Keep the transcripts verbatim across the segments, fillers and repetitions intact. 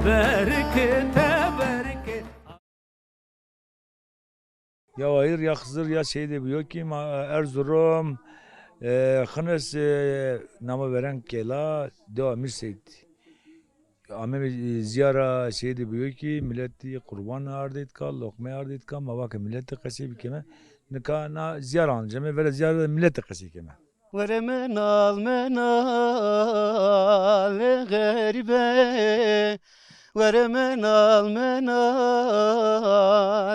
Teberike, teberike. Ya Ayır, ya Xızır, ya Seyîdê Biyokî, ma Erzurum, e, Xinis, e, name veren kela, dewa Mîr Seyîd. Ameme, e, ziyara Seyîdê Biyokî, miletî qurban ardêtka, loqme ardêtka, ma vake miletî qesey bikeme. Nika na ziyara anceme, vera ziyara de miletî qesey keme. Were menal menal ê xerîbe, were menal menal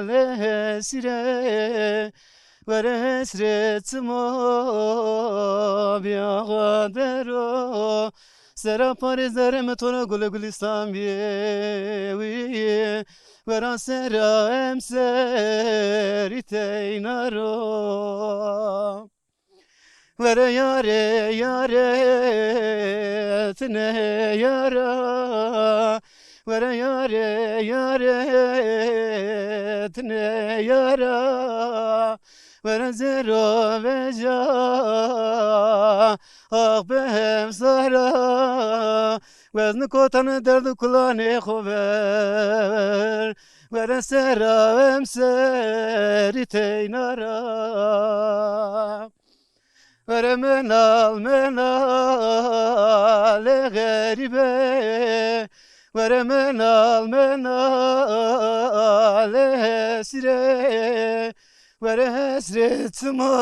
ê hesîre, were hesret sima bîya dero, sera parê zerê mi to ra gulê gulîstan bîyê wî, wera sera emserî teyna ro. Were yare, yare, ti ne yara. Were yare, yare, ti ne yara. Were zero veja, ah be hemsara. Wezn kotane derd kulanê xo ver. Were sera emserî teyna ra. Were menal menal ê xerîbe, were menal menal ê hesîre, were hesret sima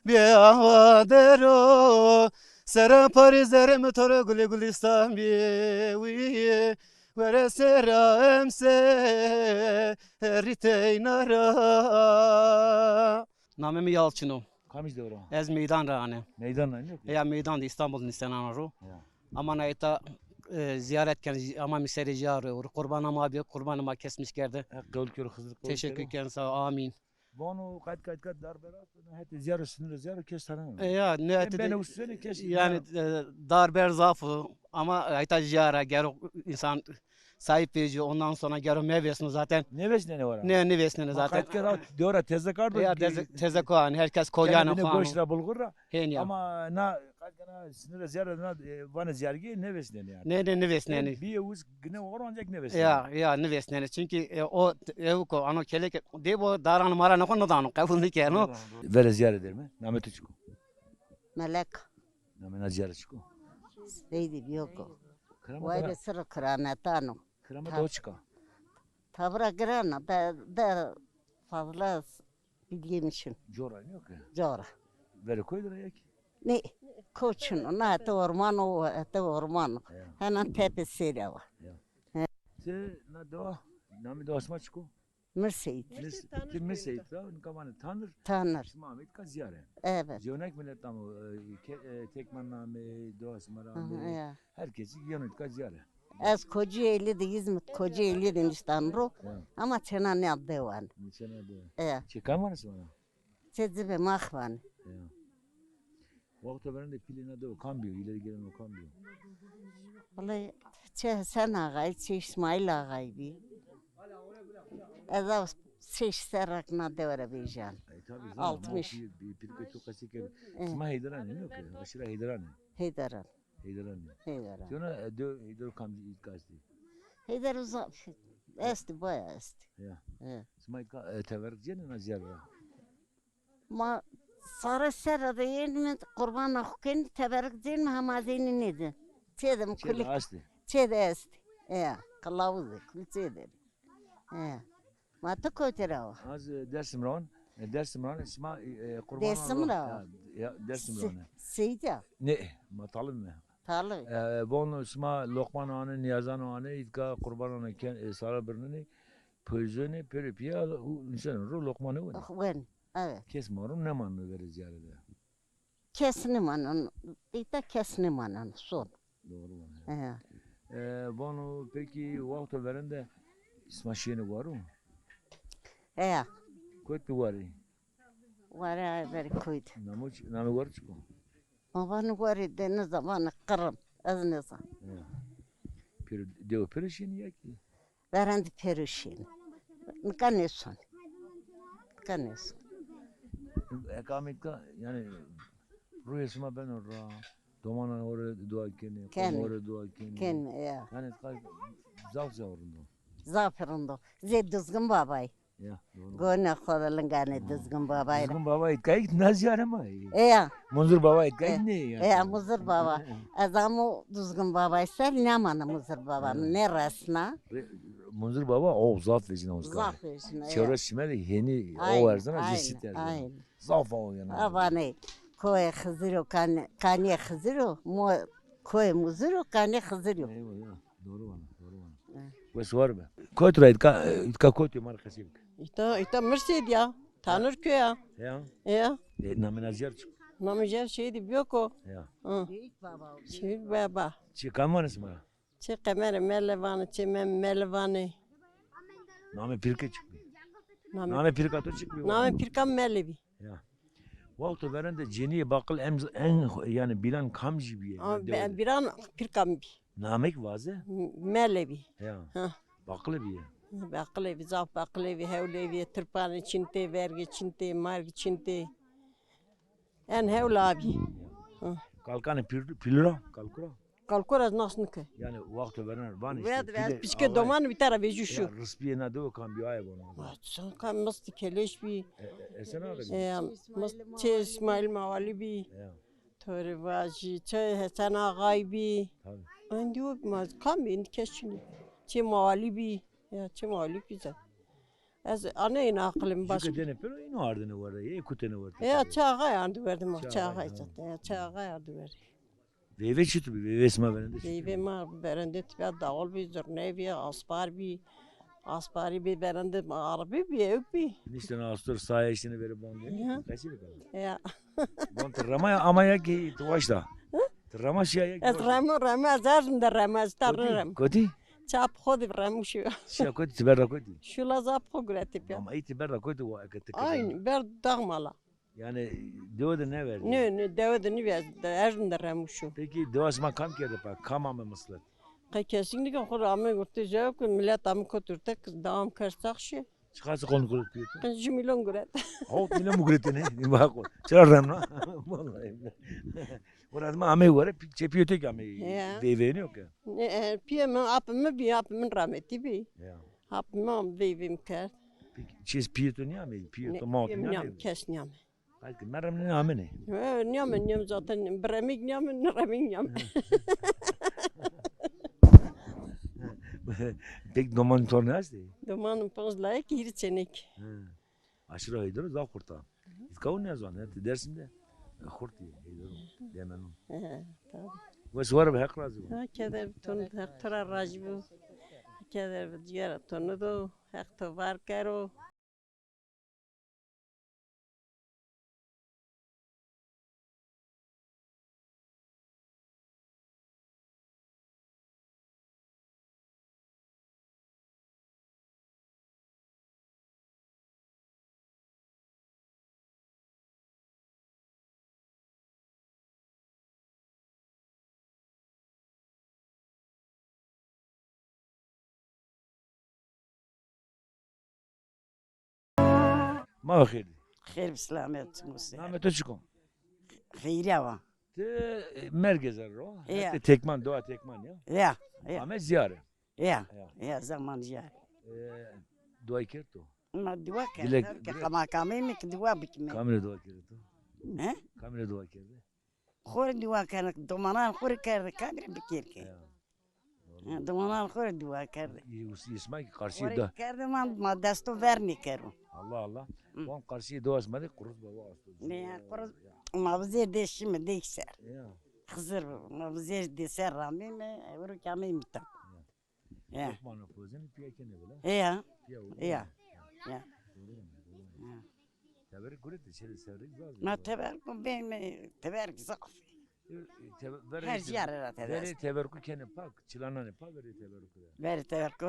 bê awa dero, sera parê zerê mi to ra gulê gulîstan bîyê wî, were sera emserî teyna ra. Namê mi Yalçin o. Kamij dew ra? Ez Meydan ra ane. Meydan ra, ne? Ya, Meydan de, İstanbul nîsenana ro. Ya. Ama na îta, e, ziyaret ken, ama mi serê ziyare ro. Qurban ama abi, qurban ma kesmiş kerde. Heq qebul kero, Xizir qebul kero. Teşekkür ken, sağ ol, amin. Vano qayt qayt qayt darber asto, no hetê ziyare, sinirê ziyare kes tane. E, ya, ne hetê bene de, usuzene kes, yani, ya, e, darber zaf o, ama ayta ziyare gero insan sahip vecîyo, ondan sonra gero mevêsno zaten. Nêvêsnenê wara? Ne, nêvêsnenê zaten. Ma qayt kera dew ra teze kardo. Ya, teze, teze ko, hani herkes kolyane ko, hani. Goş ra bulgur ra. Hên ya. Ama na, qayt kena sinirê ziyare na, e, vanê ziyargî nêvêsnenê yani. Ne, ne, nêvêsnenê. E, bîye uz gine oro ancak nêvêsnenê. Ya, ya, nêvêsnenê. Çünkü, e, o, e, ko, ano kelek, de bo daran mara ne ko, no dano, qebul nêkeno. Verê ziyare derme. Namê tu çik o? Melek. Namê na ziyare çik o? Seydî Biyok o. Kiramet. Wayre sirr kirametan o. Kiramet o çik a? Tabira giran a, be, be fazla bilgim çin. Cora yok ya. Cora. Verê koy de ya ki? Ne, koçun o, na hete orman o, hete orman o. Ya. Hemen tepe sêre wa. Ya. He. Ti na dewa, namê dewa sima çik o? Mir Seyîd. Mis-, ti Mir Seyîd ra, nika vanê Tanir. Tanir. Sima ameyîtka ziyare. Evet. Zewnek milet amo, e, ke-, e, Tekman amê, dewa sima ra amê. Aha, ya. Her kesî yeno tika ziyare. Ez Kocaeli de, İzmit Kocaeli de niştan ro. Ya. Ama çêna nîya dewan. Çêna dewan. Ya. Çê kam vanê sima ra? Çê Cibê Max vanê. Ya. Wexto verên de pîlê na dewe kam bîyo? Îleri gêreno kam bîyo? Wellay çê Hesen Axayî, çê Îsmaîl Axayî bî. Ez a şeş serrak na dewe ra vejîyan. E, tabî, zana, altmış. Pî-, pî-, pîrikê to qesî kerd. E. Sima Heyderanî, nîyo ke? Aşîra Heyderanî. Heyderan. Heyderanî. Heyderan. Ti yona, e, dew, Heyder kamcî îtka estî? Heyder uza-, estî, baya estî. Ya. E. Sima îtka, e, teverik cênê na ziyare ra? Ma sare serre de yenîme, qurbana xo kenîme, teberik cênîme, hema zî nêdîme. Çê de mi kulik. Çê de estî. Çê de estî. E, qilawuz de, kulî çê de. E. Ma ti kotî ra wa? Ez, e, Dersim ra wan. E, Dersim ra wan. Sima, e, e, qurban Dersim ra wa? Ya, ya, Dersim ra wan. Seyîd ya? Ne, ma talib me. Talib. E, von sima loqman ane, nîyazan ane, îtka qurban ane, ken, e, sare birnenê, peyzonê, pêro pîya, û nîsenê ro loqmanê wenê. Wenê. Evet. Kes ma ro nêmaneno verê ziyare de. Kes nêmaneno. Îta kes nêmaneno. Son. Doğru vano. He. E, vano peki wexto verên de sima şîyêne waro? He. Kot de warê? Ware verê koy de. Namo çi-, namê ware çik o? Ma vanê ware de nêzan, vanê Qirm. Ez nêzan. He. Pêro, dewe pêro şîyêne ya ki? Verên de pêro şîyêne. Nika nêsonê. Nika nêsonê. Eka ameyîtka, yanî, ruhê sima beno ra, Domanan ore dua kenê, ken, ore dua kenê. Ken, ya. Yani zaf zaf rind o. Zaf rind o. Zê Duzgin Babay. Ya, doğru. Gone xo de linganê Duzgin Babay ra. Duzgin Babay kayık naziyare ma. E ya. Munzur Babay kayık ne ya? E ya, Munzur Baba. Ez amo Duzgin Babay ser, nêmana Munzur Baba. Nêresna. Munzur Baba o zaf vecina uska. Zaf vecina, ya. Çewres çime de heni o erzena, zî sit erzena. Aynen. Zaf o yanî. A vanê koyê Xizir o, kan-, kanê Xizir o, mo koyê Muzir o, kanê Xizir o. Eyvallah. Doğru vana, doğru vana. Wes war be. Kotî ra îtka, îtka kotî ma rê qesey bike. Îta, îta Mirsêd ya. Tanurköy ya. Ya. Ya. E, namê na jêr çik? Namê jêr Şehîdî Biyoko. Ya. Hı. Şehîd Baba. Çi kam vanê sima ra? Çê Qemerê Mele vanê, çê Memê Mele vanê. Namê pîrke çik bî? Namê pîrka to çik bî? Namê pîrka Mele bî. Ya. Wexto verên de cenîyê baqil en, en, yanî bîlan kamcî bîyê? Ama bîran pîrka mi bî. Namê kî vaze? Mele bî. Ya. Ha. Baqilê bîyê? Baqilê bî, zaf baqilê bî, hewlê bî, tirpanê çin tê, vergê çin tê, margê çin tê. En hewl a bî. Hı. Kalkanê pîl-, pîlû ra, kalkû ra? Kalkû ra ez nas nike. Yanî wexto verên vanê îşte. Ve, ve, pîlê, piçikê doman bî, tera vejî şû. Ya, rispîyê na dewe kam bî, aye vano. Wa, çi kam mistî keleş bî. E, e, e, sena de bî? E, mist, çê Îsmaîl Mawalî bî. Ya. To rê vajî, çê Hesen Axay bî. Tabii. Endî o ma kam bî, endî kes çinî. Çê Mawalî bî. Ya, çê Mawalî bî zaten. Ez aneyna aqilê mi baş. Jûke dêne pêro, îno ardêne werte, ê kutêne werte. Ya, çê Axay ardi werte ma, çê Axay zaten. Ya, çê Axay ardi werte. Veyve çitur bî? Veyvê sima verên de çitur bî? Veyvê ma verên de tiya dawul bî, zurne bî, aspar bî. Asparî bî, verên de arabî bî, ewk bî. Niştêne astor, saya eştêne verê ban de. Ya. Qesî bikena. Ya. Ban ti rema ya, ama ya ki ti waşta. Hı? Ti rema şiya ya ki waşta. Ez remo, remo, ez her zinde remo, ez ta rem. Kotî? Çap xo de remuşu. Şiya kotî, ti berda kotî? Şula zaf xo guretî pîya. Ama ey ti berda kotî wa eke ti. Aynı, ber dağ mala. Yanî dewe de nêverdî? Nê, nê, dewe de nêverdî. Her zinde remuşu. Peki dewa sima kam kerde pa? Kam ame mislet? Qey kesî nîken, xo ra ame gurtê jew ki milet ame kot urte, dewam kerd sax şî. Çiqas qon guret pîyê to? Pêncî milyon guret. Hewt milyon mi guretêne? Bak, çira remna? Vallahi. Ora ma amey were, pi-, çê pîyê to kî amey veyvê nîyo ke? E, e, pîyê mi, apê mi bî, apê mi rametî bî. Ya. Apê mi am veyvê mi kerd. Peki, çê pîyê to nîyamey? Pîyê to, ma to nîyamey? Kes nîyamey. Belkî merrem nêamêne. He, nîyamên, nîyamên zaten. Biremîg nîyamên, niremîg nîyamên. Peki domanî tornî estê? Domanî panc layek, hîrê çênekî. He. Aşîra Heyder o zaf xurt a. Îtka o nêzan, he, ti Dersim de. E, xurt î, Heyder o. Demen o. He, tabii. Wes war be, Heq razî bo. Ha, keder bi to, Heq to ra razî bo. Keder bi cîgera to nido, Heq to var kero. Ma ve xêr dî. Xêr bi selamet, Musê. Namê to çik o? Xeyrîya va. Ti, e, Mergeze ro. Ya. Hetê Tekman, dewa Tekman ya. Ya, ya. Ame ziyare. Ya, ya, zaman ziyare. E, duay kerd to? Ma dua kerd. Dilek, ke dilek. Kama kamê mi ki dua bikime. Kamî rê dua kerde to? He? Kamî rê dua kerde? Xo rê dua kena, domanan xo rê kerde, kamî rê bikêr ke. Ya. Ha, domanan xo rê dua kerde. Î-, îsma ki qarşî de. Xo rê kerde ma, ma desto ver nêkero. Allah Allah. Hı. Wan qarşî de asma de Quruz Baba asto. Ne ya, Quruz, ma vizêr de şîme de ser. Ya. Xizir, ma vizêr de ser ramîme, ewro kamî mita. Ya. Ya. Lokmana pozeni piya kenê bile. Ya. Piya o. Ya. Ya. Teberruk guretê, çê de teberruk zaf. Ma teberruk bême, teberruk zaf. E, te-, verê, her cîyare ra teberruk. Verê teberruk kenê pak, çilananê pa verê teberruk ra. Verê teberruk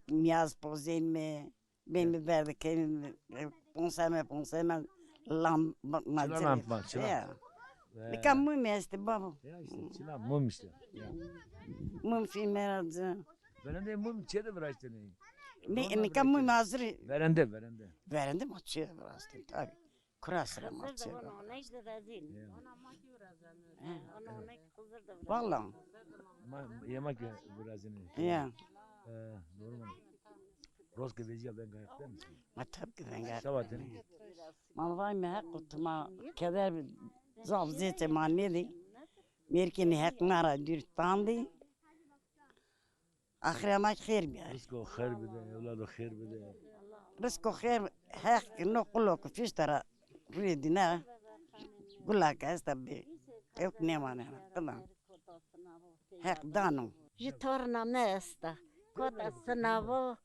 nîyaz pozenme, bême berde kenê, e, ponseme, ponseme, lam, ma, çilan ma, çilan. Ya. Nika mum estê babo. Ya îşte, çilan, mum îşte. Ya. Mum fîme ra ci. Verendê mum çê de viraştêne? Nika mum hazir. Verende, verende. Verende ma çê de viraştêne, tabii. Kura sira ma çêko. He. Valla. Ma, yemek virazînî. Ya. E, doğru mu? Roz ke vejîya venga Heq de mi? Ma tab ki venga. Şewa tenî. Ma vay mi Heq, tu ma keder zaf zêtê ma nêdî. Mêrkinî Heq ma ra dûr tandî. Axirê ma xêr bîyarê. Rizqo xêr bide, ewlado xêr bide. Rizqo xêr, Heq ki no qulo ki fişte ra rûyê dîne, gula ke esta bê, ewk nêmanena, qidan. Heq dano. Jû torna mi esta. Kota sinavo,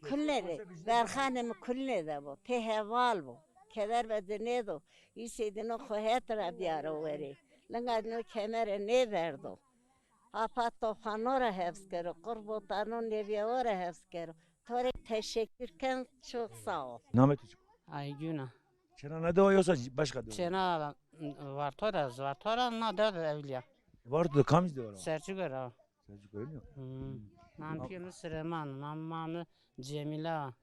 Kulne de, berxanê mi kulne de bo. Pê heval bo. Keder be de nêdo. Îsê dîno xo het ra bîyaro werê. Linga dîno kemere nêverdo. Apa tofano ra hefz kero. Qurbo tano nêvîyawo ra hefz kero. To rê teşekkür ken, çok sağ ol. Namê to çik o? Aygün a. Çêna na dewa yosa başka dewa? Çêna Varto ra, Varto ra na dewa de ewlîya. Varto de kamij dewa ra? Serçî gora. Selçuk öyle mi? Hmm. Nam pîyê mi Süleyman, nam ma mi Cemîla.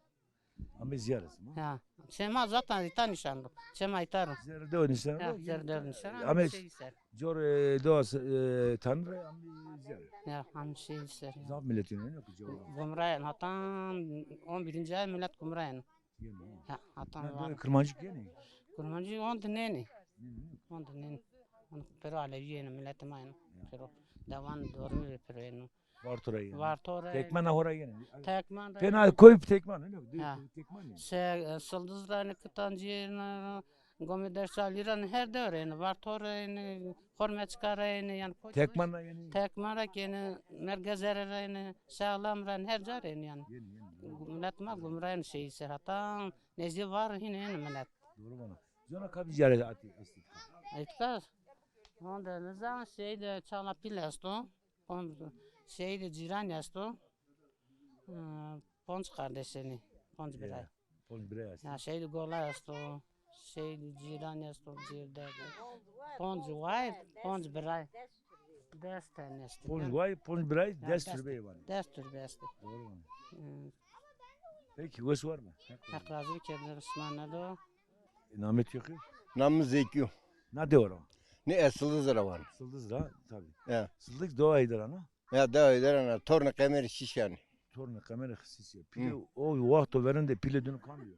Amê zîyaret mi? Ha. Çê ma zaten îta nîşan do. Çê ma îta ro. Zerre dewa nîşan do. Ha, zerre dewa nîşan do. Amê şey ser. Cor, e, dewa, e, Tanrı, amê zîyaret. Ya, amê şey ser. Zaf milletin yok ki cor. Gumrayen, hatan on birinci ay millet gumrayen. Ha, hatan. Ha, var. Kirmancî yenî? Kirmancî on dinenî. On dinenî. On piro Alevî yenî, miletê ma yenî. Ya. Piro. Dewan dormî ve piro yenî. Varto ra yenî. Varto ra. Tekmena ho ra yenî. Tekmen ra. Pêna koyup tekmen, öyle mi? Ha. Tekmen yenî. Şey, e, Sildiz ra yenî, Kitancî yenî, Gomê Dersalî ra yenî, her dew ra yenî. Varto ra yenî, Xormeçka ra yenî, yanî Koç. Tekmen ra yenî. Tekmen ra ki yenî, Mergezere ra yenî, Sağlam ra yenî, her ca ra yenî yanî. Yenî, yenî, yenî. Milet ma gumra yenî şey ser, hatan nezdî var hîn yenî milet. Doğru bana. Zona kavi ziyare ati esti. Etka. Onda nizam şey de çala pil esto. Ponc, şey de cîran esto. Hı, ponc kardeşini, ponc biray. Ponc biray esto. Ya, şey de gola esto. Şey de cîran esto, cîrde. Ponc way, ponc biray. Des tene esto. Ponc way, ponc biray, des turbeyê vanê. Des turbeyê esto. Doğru vanê. Hı. Peki, wes war mı? Heq razî bi, keder sima nedo. E, namê to yo ki? Namê mi Zekî yo. Na dewa ra? Ne, e, Sildiz ra vanê. Sildiz ra, tabi. Ya. Sildiz dewa Heyderan a? Ya, dewa Heyderan a. Tornê Qemerê Şîşanî. Tornê Qemerê Şîşanî. Pîlê, o wexto verên de pîlê dino kam bîyo?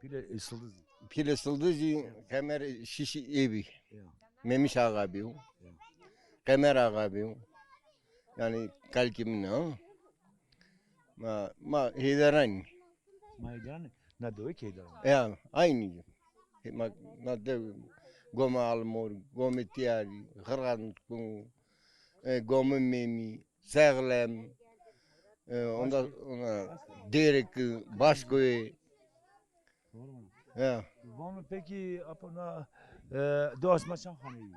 Pîlê, e, Sildiz. Pîlê Sildizî Qemerê Şîşî ê bî. Ya. Memiş Axa bîyo. Ya. Qemer Axa bîyo. Yanî kalkî min ha. Ma, ma Heyderanî. Ma Heyderanî? Na dewe ki Heyderanî. Ya, aynî. Ma, na dew, Gomê Almor, Gomê Tîyarî, Xirxan, e, Gomê Memî, Sağlam, e, onda, onda Dêrikî, Başkoyê. Doğru mu? Ya. Vano peki, apo na, e, dewa sima çand xaneyî?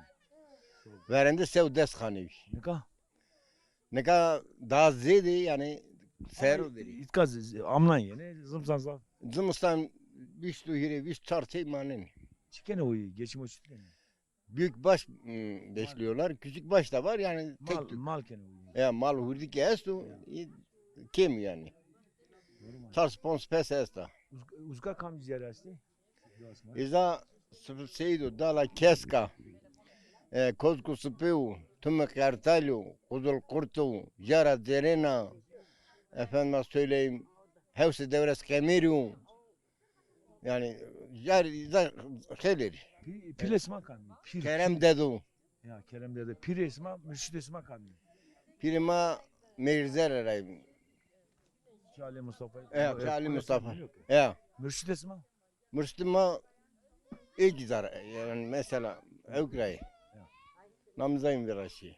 Verên de se û des xaneyî. Nika? Nika daha zêde, yanî ser o derî. Îtka z-, z-, amnan yenî, zimistan zaf. Zimistan vîst û hîrê, vîst û çar tey manenî. Çi kenê o, geçim o çi kenê? Büyükbaş, m, besliyorlar. Küçükbaş da var yani, tek tük. Mal kenê o. Ya, mal hurdî ki esto, e, kêm yani. Tars ponc pes esta. Uzka, uzka kam zîyare estê? Îza Seydo, Dala Keska, e, Kozku Sipî yo, Tumê Qertalî yo, Quzul Qurt o, Jara Zerêna, efendime söyleyeyim, Hewsê Dewres Qemerî yo. Yani, jar îza xeylêrî. Pî-, pîlê sima kam î? Pîr, Kerem pîr. Dedo. Ya, Kerem Dedo. Pîrê sima, murşidê sima kam î? Pîrê ma Mêrzere ra. Çalî Mustafa. Ya, e, Çalî Mustafa. Ya. Murşidê sima? Murşidê ma ê kî zar, yani mesela, ewk ra yê. Ya. Namzayın viraşî.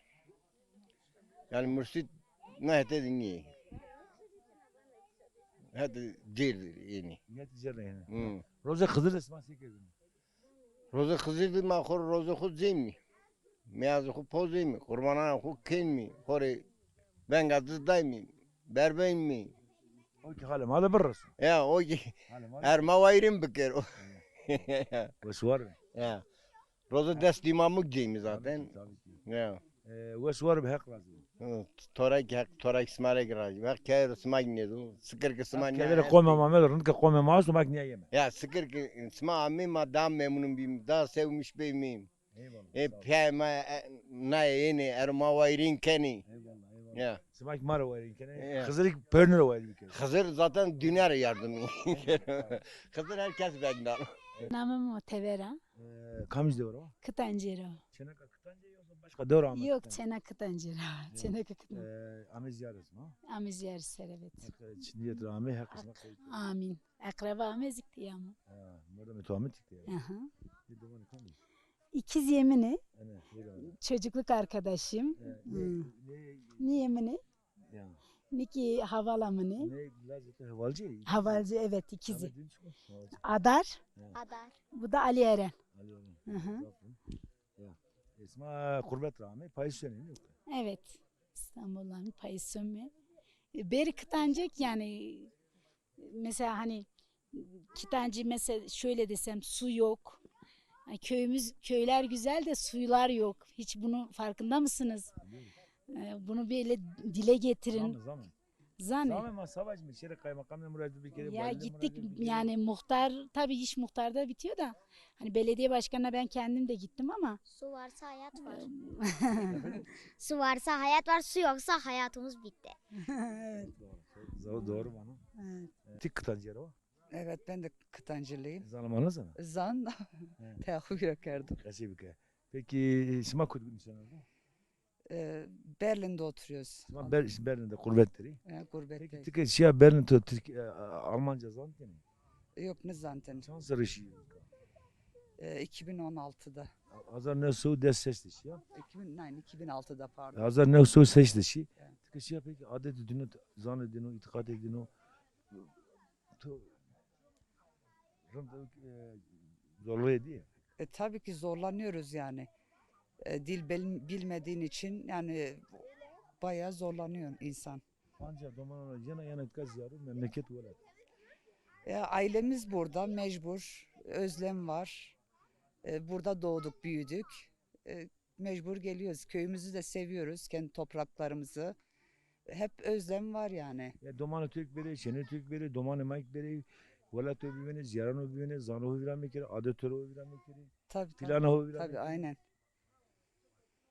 Yani murşid na hete de nîyê. Hete cêr de yenî. Nîyet cêr de yenî. Hı. Rozê Xizir de sima se kerdin? Rozê Xizir de ma xo rozê xo zêmî. Meyazê xo pozêmî, qurbananê xo kenmî, xo rê venga di daymî, berbeymî. O ki halê ma de birreso. Ya, o ki her ma wayîrîn bikero. Wes war be. Ya. Rozo dest dîmamû giyeyim zaten. Tabii ki, tabii ki. Ya. E, wes war bi, Heq razî bo. Hı, torek Heq, torek sima rê razî bo. Heq keder sima nêdo. Sikir ki sima nîya. Keder qomê ma medo, rind ki qomê ma esto, ma ki nîya yeme. Ya, sikir ki sima amî, ma daha memnun bîm, daha sewmiş bîm. Eyvallah, sağ ol. E, pîyayê ma, e, nayê ênê, ero ma wayirîn kenî. Eyvallah, eyvallah. Ya. Sima ki ma rê wayirîn kenê. Ya. Xizirî ki pêrnî rê wayirîn kenê. Xizir zaten dinya rê yardimî. Xizir her kes veng da. Namê mi Tever a. E, kamij dewra? Kitancî ra. Çêneka Kitancî yoksa başka dewra ame? Yok, Kitancî? Çêna Kitancî ra. Ya. Çêneka Kitancî. E, ame ziyarê sima? Ame ziyarê ser, evet. Heq, e, çi niyet ra ame, Heq sima qebul kero. Amîn. Eqreba ame zik diye ama. Ha, merdemê to ame zik diye. Aha. Ne domanê kamî? İkiz yemini. Ene, ne domanê? Çocukluk arkadaşım. E, ne, hı, ne, nîyê min ê. Ya. Nî ki havala min ê. Ne, lazê to hevalci? Hevalci, evet, ikizi. Adar. Ya. Adar. Bu da Ali Eren. Ali Eren. Hı hı. Zaf. Ya. E, sima qurbet ra amê, payîz senî, yok? Evet. İstanbul'dan payîz sönme. E, beri Kitancek yani, mesela hani Kitancı mesela şöyle desem, su yok. Yani köyümüz, köyler güzel de suylar yok. Hiç bunun farkında mısınız? E, bunu böyle dile getirin. Zame, zame. Zame. Zame, ma savaş mı? Şere kaymakamla muracı bir kere. Ya gittik yani, muhtar, tabii iş muhtarda bitiyor da. Hani belediye başkanına ben kendim de gittim ama. Su varsa hayat var. Su varsa hayat var, su yoksa hayatımız bitti. Evet. Doğru, doğru bana. Evet. Ti Kitancî ra wa? Evet, ben de Kitancılıyım. Zan ma nizana? Zan. He. Teaxu bira kerdo. Qesey bike. Peki, sima kut nişena? E, Berlin'de oturuyoruz. Sima Ber-, Berlin'de gurbet derî. E, gurbet. Peki, derî. Ti ke şiya Berlin to Türk, e, Almanca zantêne? Yok, nizantêne. Çand serre şî? E, iki bin on altıda. Hazar new sey û des şeş de şiya? İki bin, nein, iki bin altıda, pardon. Hazar new sey û şeş de şî. Evet. Ti ke şiya peki adetê dino, zanê dino, îtîqatê dino, to rind, e, zorlayê dîye? E, tabii ki zorlanıyoruz yani. E, dil bil-, bilmediğin için yani bayağı zorlanıyor insan. Ancak domanan ra yena, yena tika ziyarû memleket welat. E, ailemiz burada, mecbur. Özlem var. E, burada doğduk, büyüdük. E, mecbur geliyoruz. Köyümüzü de seviyoruz, kendi topraklarımızı. Hep özlem var yani. Ya domanê to kî bêrê, çênê to kî bêrê, domanê ma kî bêrê, welat ho bivênê, zîyaran ho bivênê, zano ho vîra mekerê, adet ho vîra mekerê. Tabii, tabii. Plana ho vîra mekerê. Tabii, aynen.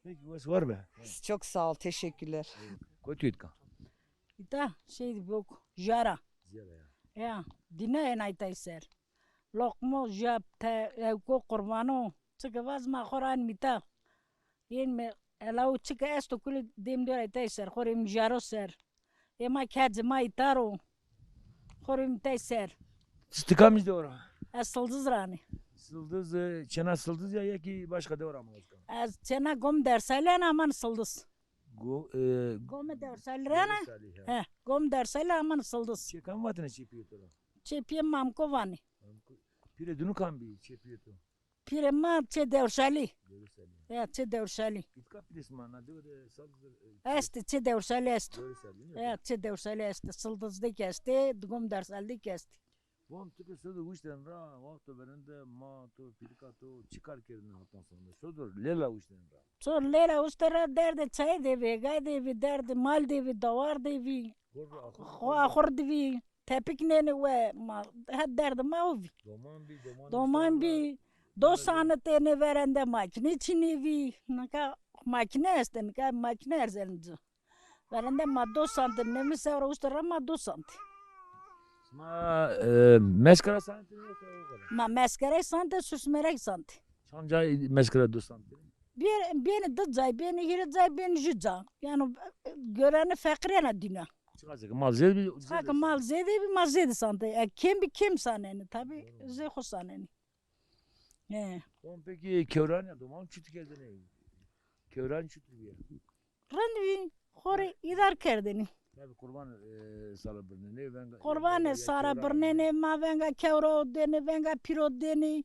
Peki, wes war be. Çok sağ ol, teşekkürler. Kotî yo tika? Îta şey yok, jara. Ziyara ya. Ya, dîna ena îta ser. Loqmo, jap, te, ewko, qurbano. Çike vaz ma xo ra enmî ta. Ên mi elaw çike esto kulî dêm dora îta ser. Xo rê mi jaro ser. Ê ma kecê ma îta ro. Xo rê mi tay ser. Ti kamij dewe ra? Ez Sildiz ra nî. Sildiz, e, çêna Sildiz ya, ya kî başka dewe ra ma wazka? Ez çêna Gom Dersalî ra nî, aman Sildiz. Go-, e, Gomê Dersalî ra nî. Dersalî, he. He, Gom Dersalî ra aman Sildiz. Çê kam vatêne çê pîyê to ra? Çê pîyê Mamko vanê. Mamko. Pîrê dinu kam bî çê pîyê to? Pîrê ma çê Dewşalî. Dewşalî. Ya, çê Dewşalî. Îtka pîrê sima na dewe de sal. Estê, çê Dewşalî esto. Dewşalî, ya, çê Dewşalî estê. Sildiz de kî estê, Gom Dersalî de kî estê. Bom, ti ke sodir wişten ra, wexto verende ma to, pîrika to, çi kar kerdêne hatan sonunda? Sodir lêla wişten ra. Sodir lêla wişten ra, derdê çayî de bî, gay de bî, derdê mal de bî, dawar de bî. Xo axur de bî. Tepik nênê we, ma, het derdê ma o vî. Doman bî, doman bî, do sanitêne verende makîne çinê vî. Nika makîne estê, nika makîne erzenê ci. Verende ma do santê, nêmi sewra uşte ra ma do santê. Ma, e, meskera santê yoksa o kadar? Ma meskerey santê, susmerek santê. Çand cay meskera do santê? Bir, bênê di cay, bênê hîrê cay, bênê jû ca. Yanî, e, görene feqîrêna dîna. Çiqa ke mal zêde bî, çiqa ke mal zêde bî, ma zêde santê. E, kêm bî, kêm sanenê. Tabî, zê xo sanenê. He. Tamam, peki kewranîya doman çutir kerdêne? Kewranî çutir bîye? Rind bî, xo rê îdar kerdêne. Tabi qurban, e, sara birnenê, venga. Qurbanê sara birnenê, ma venga kewra odêne, venga pîr odêne.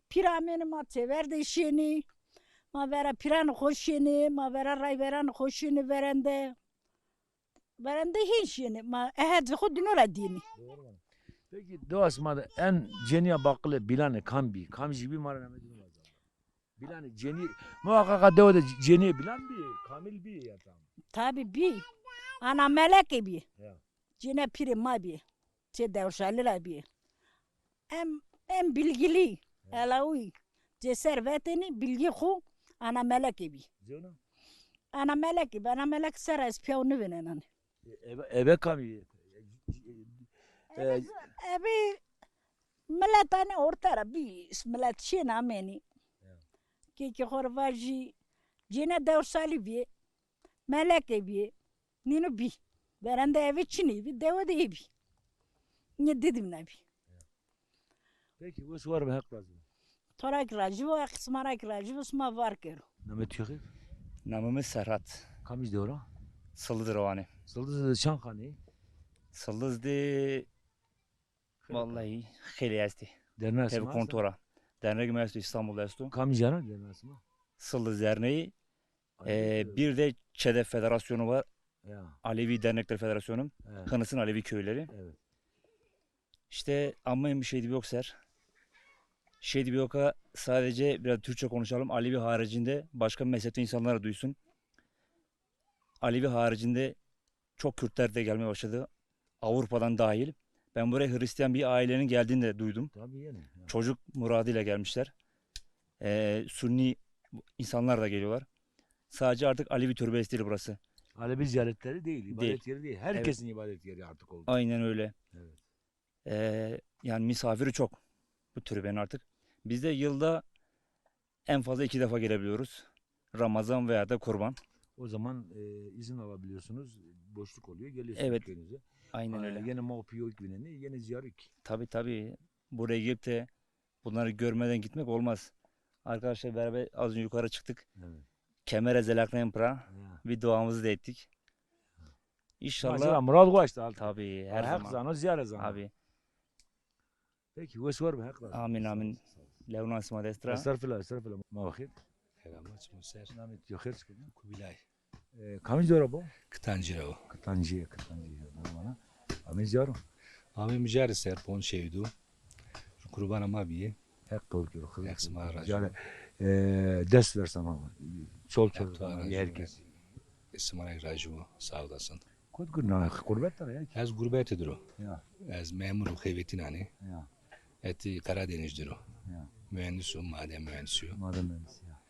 Pîr amêne, ma çêver de şêne. Ma vera pîranê xo şêne, ma vera rayveranê xo şêne verende. Verende hên şîyêne, ma ehedzê xo dîno ra dîyêne. Doğru. Peki, dewa sima de en cenîya baqilê bîlanê kam bî? Kamijî bî, ma rê namê dîno vaze. Bilanê cenî, muhaqqaqa dewe de cenîyê bilan bî, kamil bî ya tam. Tabi bî. Ana Melekê bî. Ya. Cêne pîrê ma bî. Çê Dewşalî ra bî. Em, em bilgilî, elawî. Cê ser vetênî bilgî xwu Ana Melekê bî. Cona? Ana Melekê bî. Ana Melek ser ez piyaw nivînenanê. E, ebe, ebe kamî? E, ebe, ebe milet anê orte ra bî, milet şên amênî. Ya. Kekê xo rê vajî, cêne Dewşalî bî. Melekê bî, nîno bî. Verende eve çinê bî, dewe de ê bî. Nê Didim na bî. Peki, wes war be, Heq razî bo. To ra kî razî bo, Heq sima ra kî razî bo, sima var kero. Namê tu xêr? Namê mi Serhat. Kamij dewe ra? Sildiz ra wanê. Sildiz de çand xaneyî? Sildiz de Vallahi xeylê estê. Derneğ sima? Kontora. Dernek mi esto, İstanbul'da esto. Kamij ra derneğ sima? Sildiz Derneği. E, bir de ÇEDEF Federasyonu var. Ya. Alevi Dernekler Federasyonu. Evet. Kınıs'ın Alevi köyleri. Evet. İşte ama bir şey de yok ser. Şey de yok ha, sadece biraz Türkçe konuşalım. Alevi haricinde başka mezhepte insanlar da duysun. Alevi haricinde çok Kürtler de gelmeye başladı. Avrupa'dan dahil. Ben buraya Hristiyan bir ailenin geldiğini de duydum. Tabii yani. Ya. Çocuk muradıyla gelmişler. Ee, Sünni insanlar da geliyorlar. Sadece artık Alevi türbesi değil burası. Alevi ziyaretleri değil, ibadet yeri değil. Herkesin ibadet yeri artık oldu. Aynen öyle. Evet. Ee, yani misafiri çok bu türbenin artık. Bizde yılda en fazla iki defa gelebiliyoruz. Ramazan veya da kurban. O zaman, e, izin alabiliyorsunuz, boşluk oluyor, geliyorsunuz köyünüze. Evet. Aynen öyle. Yine ma o piyo ki, yine ziyaret. Tabii, tabii. Buraya gelip de bunları görmeden gitmek olmaz. Arkadaşlar beraber az önce yukarı çıktık. Evet. Kemere zelaknen pra. Ya. Bir duamızı da ettik. İnşallah. Mesela murad waşt al. Tabii, her zaman. Heq zano, ziyaret zano. Abi. Peki, wes war be, Heq razî. Amin, amin. Lewna sima dest ra. Estağfirullah, estağfirullah. Ma xêr. Selamat, çimo ser. Namê tu xêr, çik o? Kubilay. E, kamij dewe ra bo? Kitancî ra bo. Kitancî, Kitancî. Bana. Amê ziyaro. Amê mijarê ser pon şewdu. Kurbana ma bîye. Heq qebul kero. Heq sima ra razî bo. E, dest ver sana. Çol çol. Heq to ra razî bo. Herkes. Sima ra razî bo. Sağ olasın. Kot gurna, gurbet de ya? Ez gurbetî dir o. Ya. Ez memur o, xevetinanê. Ya. Eti Karadeniz dir o. Ya. Mühendis o, maden mühendisi o. Maden mühendisi ya.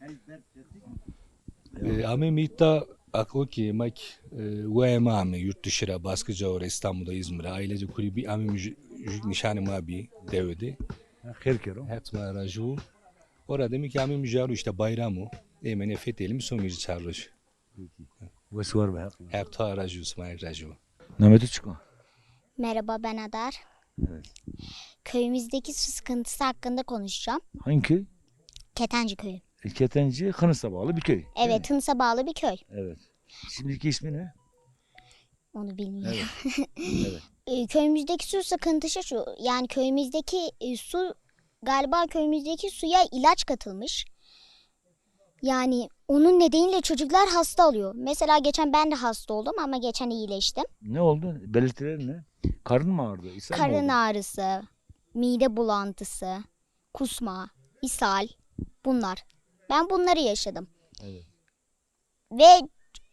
E, amê mi îta aklo ki mak, e, we ma amê yurt dışı ra, baskı cawre, İstanbul'da, İzmir'e. Ailece kuri bî, amê mi jü-, jü-, nişanê ma bî dewe de. Ha, xêr kero. Heq ma razî bo. Ora demek ki amê mi jaro işte bayram o. Êmenê fetelîme, somê jî çar roj. Peki. Wes war be, Heq. Heq to ra razî bo, sima ra razî bo. Namê tu çik o? Merhaba, ben Adar. Evet. Köyümüzdeki su sıkıntısı hakkında konuşacağım. Hangi köy? Ketenci köyü. E, Ketenci, Hınıs'a bağlı bir köy, değil mi? Evet, Hınıs'a bağlı bir köy. Evet. Şimdiki ismi ne? Onu bilmiyorum. Evet. Evet. E, köyümüzdeki su sıkıntısı şu, yani köyümüzdeki, e, su, galiba köyümüzdeki suya ilaç katılmış. Yani onun nedeniyle çocuklar hasta oluyor. Mesela geçen ben de hasta oldum ama geçen iyileştim. Ne oldu? Belirtileri ne? Karın mı ağrıdı? İshal mi oldu? Karın ağrısı, mide bulantısı, kusma, ishal, bunlar. Ben bunları yaşadım. Evet. Ve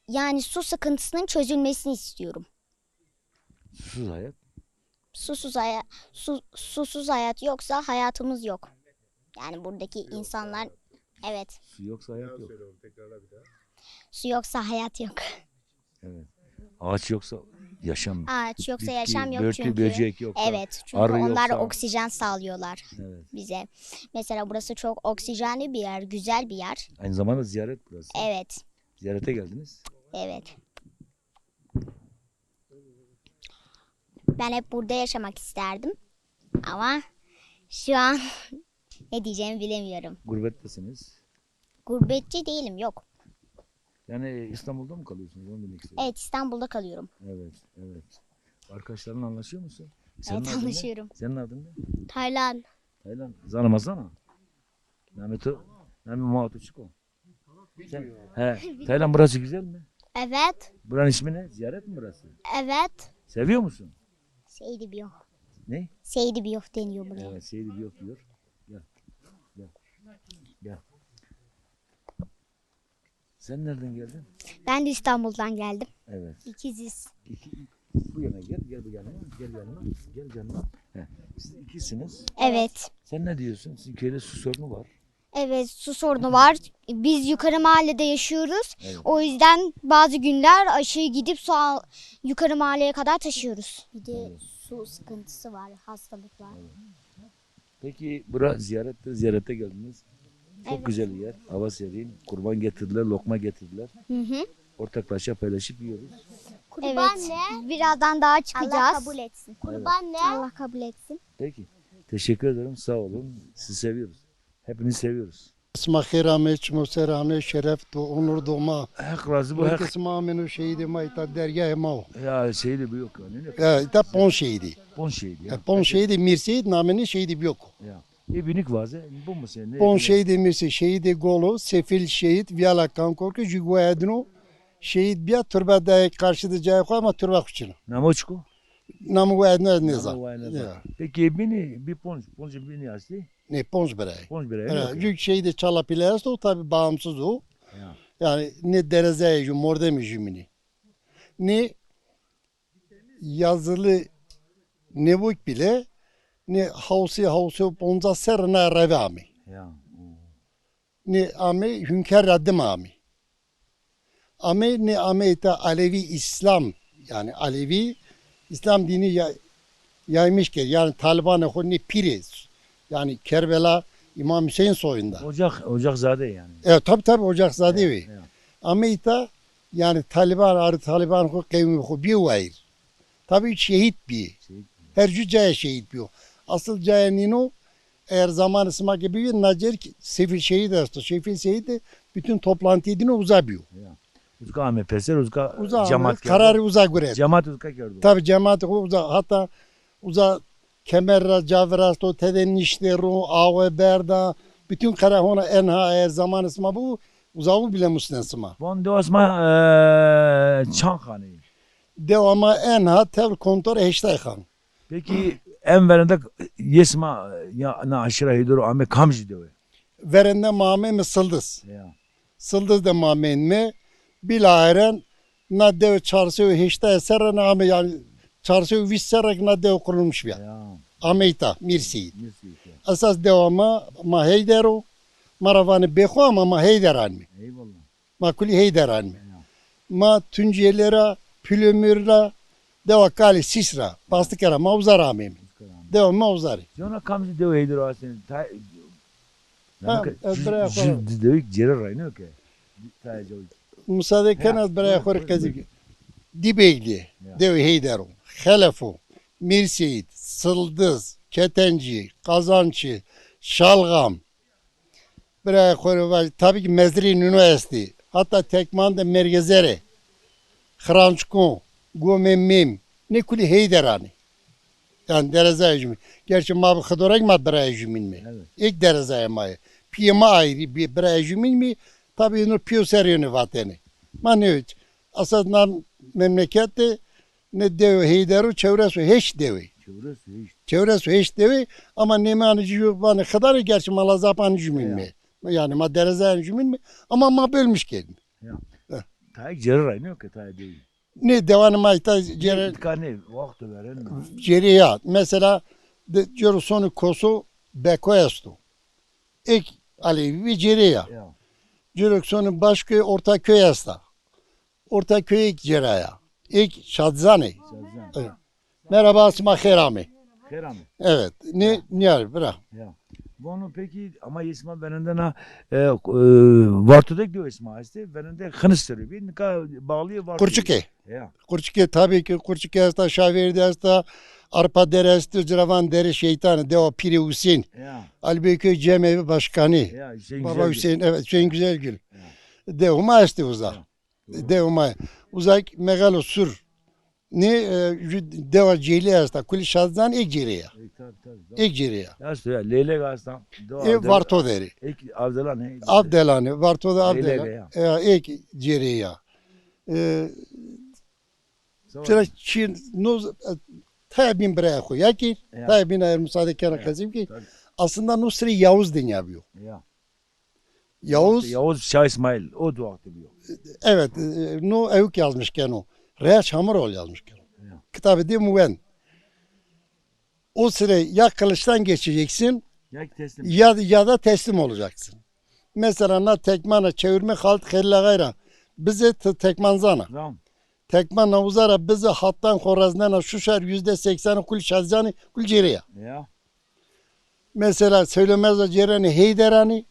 yani su sıkıntısının çözülmesini istiyorum. Susuz hayat. Susuz haya-, su-, susuz hayat yoksa hayatımız yok. Yani buradaki insanlar, evet. Su yoksa hayat yok. Su yoksa hayat yok. Evet. Ağaç yoksa yaşam. Ağaç yoksa yaşam yok çünkü. Bitki, börtü, böcek yoksa, evet, çünkü onlar oksijen sağlıyorlar bize. Evet. Mesela burası çok oksijenli bir yer, güzel bir yer. Aynı zamanda ziyaret burası. Evet. Ziyarete geldiniz. Evet. Ben hep burada yaşamak isterdim. Ama şu an ne diyeceğimi bilemiyorum. Gurbettesiniz. Gurbetçi değilim, yok. Yani İstanbul'da mı kalıyorsunuz? Onu demek istedim. Evet, İstanbul'da kalıyorum. Evet, evet. Arkadaşlarınla anlaşıyor musun? Evet, anlaşıyorum. Senin adın ne? Taylan. Taylan. Zana ma zana. Namê to, namê ma to çik o? Sen, he, Taylan, burası güzel mi? Evet. Buranın ismi ne? Ziyaret mi burası? Evet. Seviyor musun? Seydi Biyoh. Ne? Seydi Biyoh deniyor buraya. Evet, Seydi Biyoh diyor. Gel. Gel. Gel. Sen nereden geldin? Ben de İstanbul'dan geldim. Evet. İkiziz. İki, bu yana gel, gel bu yanıma, gel yanıma, gel yanıma. Heh, siz ikisiniz. Evet. Sen ne diyorsun? Sizin köyde su sorunu var. Evet, su sorunu var. Biz yukarı mahallede yaşıyoruz. Evet. O yüzden bazı günler aşağı gidip su al, yukarı mahalleye kadar taşıyoruz. Bir de Evet. su sıkıntısı var, hastalıklar. Evet. Peki bura ziyarettir, ziyarete geldiniz. Çok Evet. güzel bir yer. Hava serin. Kurban getirdiler, lokma getirdiler. Hı hı. Ortaklaşa paylaşıp yiyoruz. Kurban Evet. ne? Birazdan daha Allah çıkacağız. kabul etsin. Kurban ne? Allah kabul etsin. Peki. Teşekkür ederim. Sağ olun. Sizi seviyoruz. Hepinizi seviyoruz. Sima xêr amê, çimo ser amê, şeref do, onur do ma. Heq razı bu, Heq. Sima amêno şehîdê ma îta dergahê ma o. Ya şehîdê bu yok yani. Ya îta pon şehîdî. Pon şehîdî ya. Ya, pon şehîdî, Mîr Seyîd namênê şehîdî bîyo ko. Ya. E binik vaze, bu mu sen? Pon şehîdê Mîr Seyîd, şehîdê Golo, sefil şehîd, Viyala Kankorkî, jû wayedino. Şehîd bîya, turba dayê karşı de cayê xo ama turba xo çin o. Namo çiko? Namo wayedino ez nêzan. Namo wayedino. Ya. Peki bînî, bir pon, pon bînî astî? Nê, ponc birayê. Ponc birayê, ha, yok ya. Jû şehîdê Çalapîle esto, tabi bağımsız o. Ya. Yani ne derezayê jû, mordemê jûmînî. Ne yazılı nebok bile, ne hawsê, hawsê û poncas serre na reve amê. Ya. Ne amê, Hünker ra dim amê. Amê, ne amê îta Alevi İslam, yani Alevi İslam dini ya-, yaymış ki, yani Talibanê xo ne pîrê, yani Kerbela İmam Hüseyin soyunda. Ocak, Ocakzade yani. E, tabi tabi Ocakzade ve. Evet. Amê îta, yani Taliban, arê Taliban xo qewmê xo bîyo wayîr. Tabi şehîd bî. Şehîd bî. Her jû cayê şehîd bîyo. Asıl cayê nîno, eğer zamanê sima ke bîbî, na cêr ki sefil şehîd esto. Sefil şehîd de bütün toplantî dîno uza bîyo. Ya. Uzka ame peser, uzka uza ame, cemat kerdo. Kararî uza guret. Cemat uzka kerdo. Tabi cemat xo uza, hatta uza kemer ra ca virasto, tede nişte ro, awe berda. Bütün qere hona enha, eğer zamanê sima bu, uzawu bile musnen sima. Von dewa sima, e, çan xaneyî? Dewa ma enha tevr kontor heştay xan. Peki en verende yê sima ya na aşîra Heyder o ame kamcî dewe? Verende ma ameyme Sildiz. Ya. Sildiz de ma ameyme. Bilaheren na dewe çar sey û heştay serre na ame, yani çar sey û vîst serre ki na dewe kurulmuş bîya. Ya. Ame îta, Mîr Seyîd. Mîr Seyîd, ya. Esas dewa ma, ma Heyder o. Ma ra vanê Bêxo ama ma Heyder anîme. Eyvallah. Ma kulî Heyder anîme. Ya. Ma Tunceli ra, Pulomur ra, dewa Kalê Sîs ra, Pastike ra, ma uza ra ameyme. Dewa ma uza rê. Cona kamcî dewe Heyder o asenî? Ha, ez birayê xo ra. Dewe cêre ra nîyo ke. Musade ken ez birayê xo rê qesey bikî. Dîbeglî, ya, dewe Heyder o, Xelef o, Mîr Seyîd, Sildiz, Ketencî, Kazançî, Şalxam, Birayê xo rê vajî, tabi ki mezrê nîno estî. Hatta Tekman de Mergezere, Xirançko, Gomê Mêm, nê kulî Heyder anî. Yani derezayê jûmîn. Gerçi ma bi Xidorek ma birayê jûmîn mi. Evet. Êk derezayê ma yê. Pîyê ma ayrî, bi-, birayê jûmîn mi. Tabi êno pîyo ser yonê vatene. Ma nêyo. Esas na memleket de ne dewe Heyder o, çewres û heşt dewe. Çewres û heşt. Çewres û heşt dewe, ama nêmanê ci yo vanê Xidanê, gerçi ma Lazapanê jûmîn mi. Ya. Yani ma derezayanê jûmîn mi, ama ma bölmüş kerdîme. Ya. Heh. Tayê cêre ra nîyo ke tayê dewe. Nê, dewanê ma îta cêre. Nê, îta nê, wexto veren. Cêre ya. Mesela, de, cêro sonê Koso Beko esto. Êk Alevi ve cêre ya. Ya. Cêro sonê Başköy, Ortaköy esta. Ortaköy'e cêre ya. Êk Şadzanê. Şadzan. Evet. Merhaba, sima xêr amê. Xêr amê. Evet. Ne, ya, niyar, bira. Ya. Vano peki, ama yê sima verende na, e, e, Vartodek de yê sima estê, verende Xiniş serî bî, nika bağlıyê Vartodek. Kurçike. Ya. Kurçike, tabii ki Kurçike esta, Şavêrdî esta, Arpa Dere esta, ci ra van Dere Şeytanî, dewa Pîrê Husên. Ya. Alibeyköy Cemevi Başkanı. Ya, Hüseyin Güzelgül. Baba Hüseyin, evet, Hüseyin Güzelgül. Ya. Dewa ma estê uza. Ya. Dewa ma. Uza ki Mexelo Sur. Ne, e, ju-, dewa Cêlî esta. Kulî Şadzan êk cêre ya. E, tabii, tabii, tabii. Êk cêre ya. Esto ya, Leylek esta. Dewa E, Avdel-, Varto Derî. Êk Avdelan, e. Avdelan, e, Varto de Avdelan. Leylek ya. E, êk cêre ya. E, Sağ ol. Çira çin, no, e, taya bîn birayê xo ya ki, ya, taya bîn, eğer müsaade kena, ya, qesey bikî. Tabii. Aslında no sirê Yavuz dinya bîyo. Ya. Yavuz. Yavuz Şah İsmail, o di wextî bîyo. Evet, e, no ewk yazmış keno. Reya Çamurol yazmış keno. Ya. Kitabê dê mi wend. O süre ya kılıçtan geçeceksin, ya ki teslim. Ya, ya da teslim olacaksın. Mesela na tekmana çevirme Halit Xelîl Axay ra. Bize t-, tekman zana. Tamam. Tekman na uza ra bize hattan xoraznena şu şar yüzde sekseni kul Şazîyanî, kul cêrê ya. Ya. Mesela söylemeza cêrenê Heyderanî,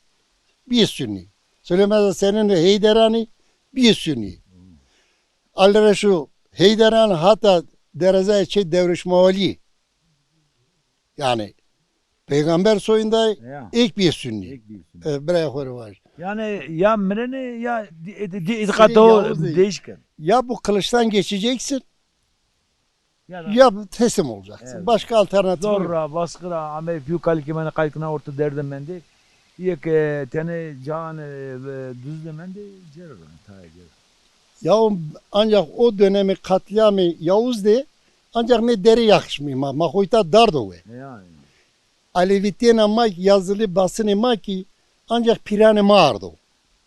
bîyê Sunnî. Söylemeza senenê Heyderanî, bîyê Sunnî. Ali Reşo Heyderanî hata derezaya çê Dewrêşmawalî. Yani peygamber soyundayê, ya, êk bîyê Sunnî. Êk bîyê Sunnî. E, birayê xo rê vaj. Yani ya mirenê ya di-, di-, di-, îtîqat o değişken. Ya bu kılıçtan geçeceksin, ya da ya teslim olacaksın. Evet. Başka alternatif yok. Zor ra, baskı ra, amey pîyo kalikê mene, kalikê na orta derde mendê. Yek, e, tenê can, e, e, duz de mendê, cêr ra, tayê cêr ra. Ya o, ancak o dönemi katliamê Yavuz de ancak ne dere yakışmıyor ma. Ma xo îta dardo we. Ya, ya. Alevîtêna ma ki, yazılı basınê ma ki ancak pîranê ma ardo.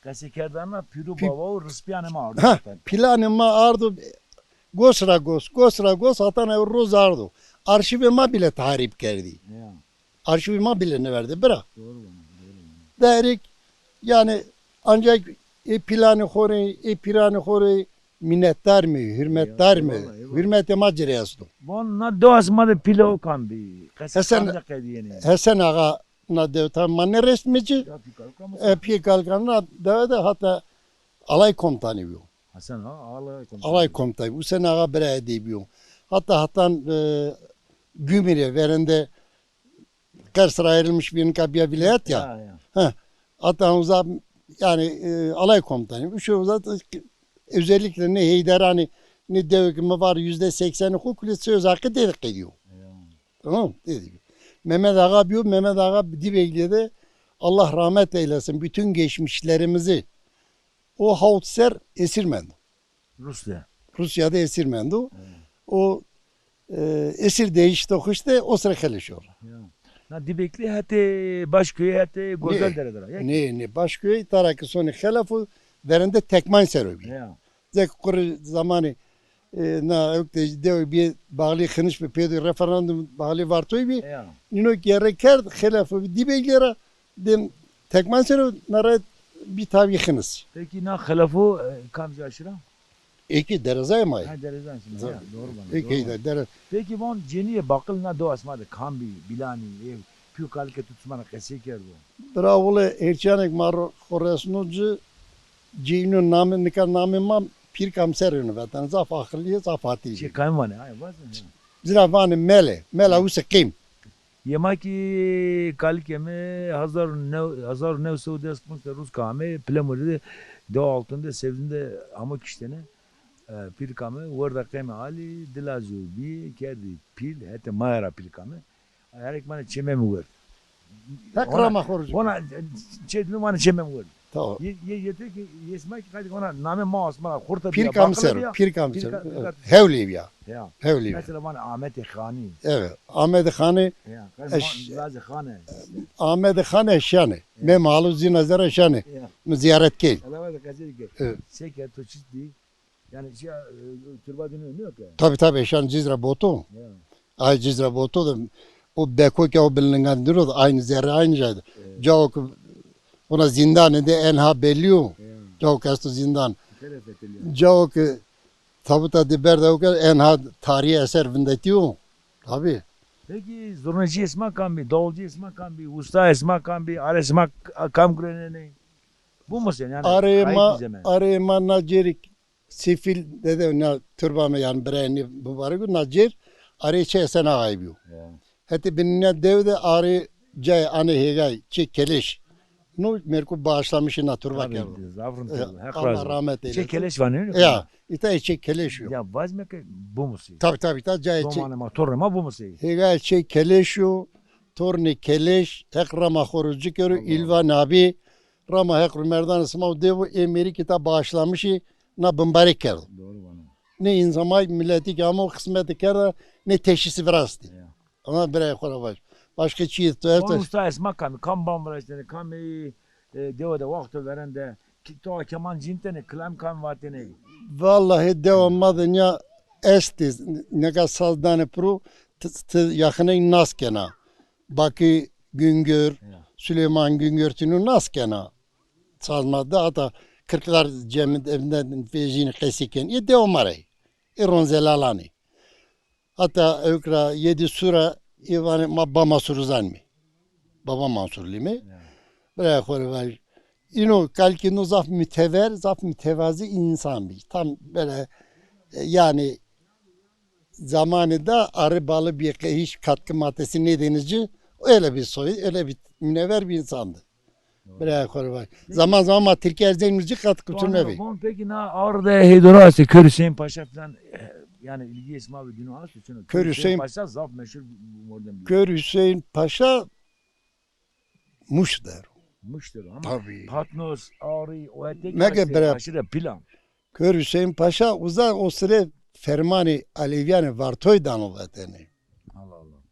Qesekerdanê pîr û bawa û rispîyanê ma ardo. Ha, zaten. Pîranê ma ardo, gos ra gos, gos ra gos, hatan ew roz ardo. Arşîvê ma bile tahrîb kerdî. Ya. Arşîvê ma bile nêverdê bira. Doğru vana, doğru vana. Derek, yani ancak ê pîlanê xo rê, ê pîranê xo rê minnetdar mi, hürmetdar mi? Eyvallah, eyvallah. Hürmetê ma ci rê esto. Von na dewa sima de pîl o kam bî? Qesê kam de qedîyenê? Hesen Axa na dewe, tam ma nêresnîme ci. Ya, pî Kalkan mı? E, pî Kalkan na dewe de hata alay komutanî bîyo. Hesen Axa alay komutanî. Alay komutanî. Hüseyin Axa birayê dey bîyo. Hatta hatan, e, Gümrük'e verende Kars'ta ayrılmış, bir nika bîya vilayet ya. Ya, ya. Heh. Hatta uza, yani, e, alay komutanı. Şu uza da özellikle ne Heyderanî ne dewe ki mi var yüzde sekseni xo kulê söz hakkı dedik ediyor. Ya. Tamam mı? Dedik. Mehmet Ağa bîyo, Mehmet Ağa Dibekli'de, Allah rahmet eylesin, bütün geçmişlerimizi, o hawt ser esir mendo. Rusya. Rusya'da esir mendo. Evet. O, e, esir değişti o işte, o sıra xeleş oldu. Ya. Na Dibekli hetê Başköy'e, hetê Gozel Dere dera. Nê, nê, Başköy, tara ki sonê xelafo verende Tekman sero bî. Ya. Zek qurî zamanî, e, na ewk de dewe bî bağlı, Xiniş bi pêdo referandum bağlı Vartoy bî. Ya. Nîno gere kerd, xelafo bî Dibekli ra, dem Tekman sero, na ra bî tavî Xinis. Peki na xelafo, e, kamcî aşira? Eke derezayê ma yê. Ha, derezayê şima. Ya, doğru bana. Eke de dere- Peki von cenîyê baqil na dewa sima de kam bî, bîlanî, ê pîyo kalikê tu sima ra qesey kerdo? Bira wile, hêrçîyanek ma ro-, xo resno ci, cêyîno namê, nika namê ma Pîr Kamser êno veten. Zaf aqilî yê, zaf hatî yê. Çê kamî vanê, ay, vazê. Ci ra vanê Mele, Mela Use Qîm. Yê ma kî kalikê mi hezar new, hezar new sey û des ponc de rûz ke ame, Pilemurî de, dewa Altun de, Sevdin de amo kiştene. E, pîrika mi werda qemê Alî, dila zî bî, kerdî pîl, hetê ma ra pîrika mi. Herek mane çê Memê werd. Heq rama xo rê. Ona, çê dilo mane çê Memê werd. Tamam. Ye, ye, yete ki, yê sima ki qayde ona namê ma asma ra xurta bîya, Pîrka mi ser o, Pîrka mi ser o. Hewlî bîya. Ya. Hewlî bîya. Mesela vanê Ahmetê Xanî. Evet. Ahmetê Xanî. Ya. Lazê Xanî. Ahmetê Xanî eşyanê. Ya. Mem Alu zîna zere eşyanê. Ya. Mi ziyaret key. Evet. Se ke to çit dî. Yani şey, e, turba dino nîyo ke? Tabi, tabi, eşan Cizre Boto. Ya. Ay Cizre Boto de o beko ke o bin lingan diro de aynı zerre aynı şeydi. Evet. Cao ki ona zindanê de enha belli yo. Ya. Cao ki esto zindan. Cao ki tabuta de berde o ke enha tarihi eser vindetî yo. Tabi. Peki zurnecî esma kam bî, davulcî esma kam bî, usta esma kam bî, are esma kam gurenenê? Bu mu sen yani? Arê ma, arê ma na cêrik Sefîl dede, na turba mi, yani birayê nê mubarek o, na cêr arê çê Hesen Axayî bîyo. Ya. Hetê binîna dew de arê cayê anê hêgay çê Keleş. No merkû bağışlamışî na turba kerdo. Zaf rind kerdo. Heq razî bo. Allah rahmet eylesin. Çê Keleş vanê, nê? Ya, îta çê Keleş yo. Ya vazme ke Bumusî. Tabi, tabi, îta cayê çê. Domanê ma, tornê ma Bumusî. Hêgay çê Keleş yo, tornê Keleş, Heq rama xo ro ci kero, îlva nabî. Rama Heq ro merdanê sima û dê bo, ê mêrik îta bağışlamışî, na bimbarek kerdo. Doğru vano. Nê însan ma miletî ke amo, xizmete kerda, nê teşhîsî virastî. Ya. Ama birayê xo ra vaj. Başka çîyê to esto? Usta esma kamî, kam ban viraştene, kamî e, dewe de wexto verên de ki-, to keman cînitêne, kilam kam vatêne? Vallahi dewa ma de nîya estî, neka saz danê piro, ti, ti yaxiney nas kena. Bakî Güngör, ya, Süleyman Güngör tîno nas kena. Saz ma de hata Kırklar Cemî de, evinde vejîn qesî ken. Ê dewa ma rey. Ê Ronzelalanî. Hata ewk ra yedî sura ê vanê ma Ba Mansur zanîme. Baba Mansurlî mi? Ya. Birayê xo rê vaj. Îno kalkî no zaf mütever, zaf mütevazı insan bî. Tam böyle, e, yani zamanında arı balı bir hiç katkı maddesi nedenici öyle bir soy, öyle bir münevver bir insandı. Doğru. Birayê xo rê vaj. Peki. Zaman zaman ma Tirkî erzên mi ci katkı küçülme bî. Peki na Ağrı de Heydora işte Kör Hüseyin Paşa falan, e, yani ilgi esma ve dino asto. Çünkü Kör Hüseyin Paşa zaf meşhur bir mordem. Kör Hüseyin Paşa Muş der o. Muş der o ama. Tabii. Patnos, Ağrı, o etek. Mege aşırı, bira, aşırı plan. Kör Hüseyin Paşa uza o sire fermanê Alevîyanê Vartoy dano vatene. Allah Allah.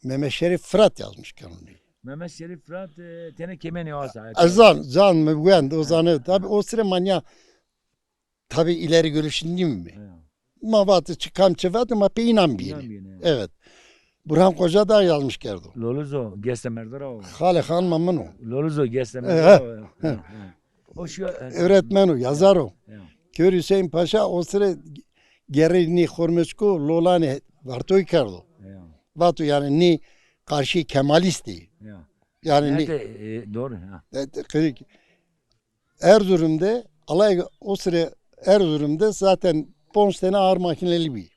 Mehmet Şerif Fırat yazmış kanuni. Mehmet Şerif Fırat, e, tenê kêmenê asa. Ez zan, zan mi wend, o zane. Ha. Tabi o sire manya, tabi ileri görüşlü değil mi? Ha. Ma vatê çi kam çi vatê ma pê înan bîyêne. Înan bîyêne, ya. Evet. Burhan Koca da yazmış kerdo. Loluzo, Geste Merdora o. Xalê xanima min o. Loluzo, Geste Merdora o. He, he. O şu, e, öğretmen o, yazar o. Ya. Kör Hüseyin Paşa o sıra gerrê nî Xormeçko Lolanê Vartoy kerdo. Ya. Vato yani nî karşı Kemalistî. Ya. Yani nî. Nerede, e, doğru, ha. E, kırık. Erzurum'da, alay o sıra Erzurum'da zaten ponc tane ağır makineli bir.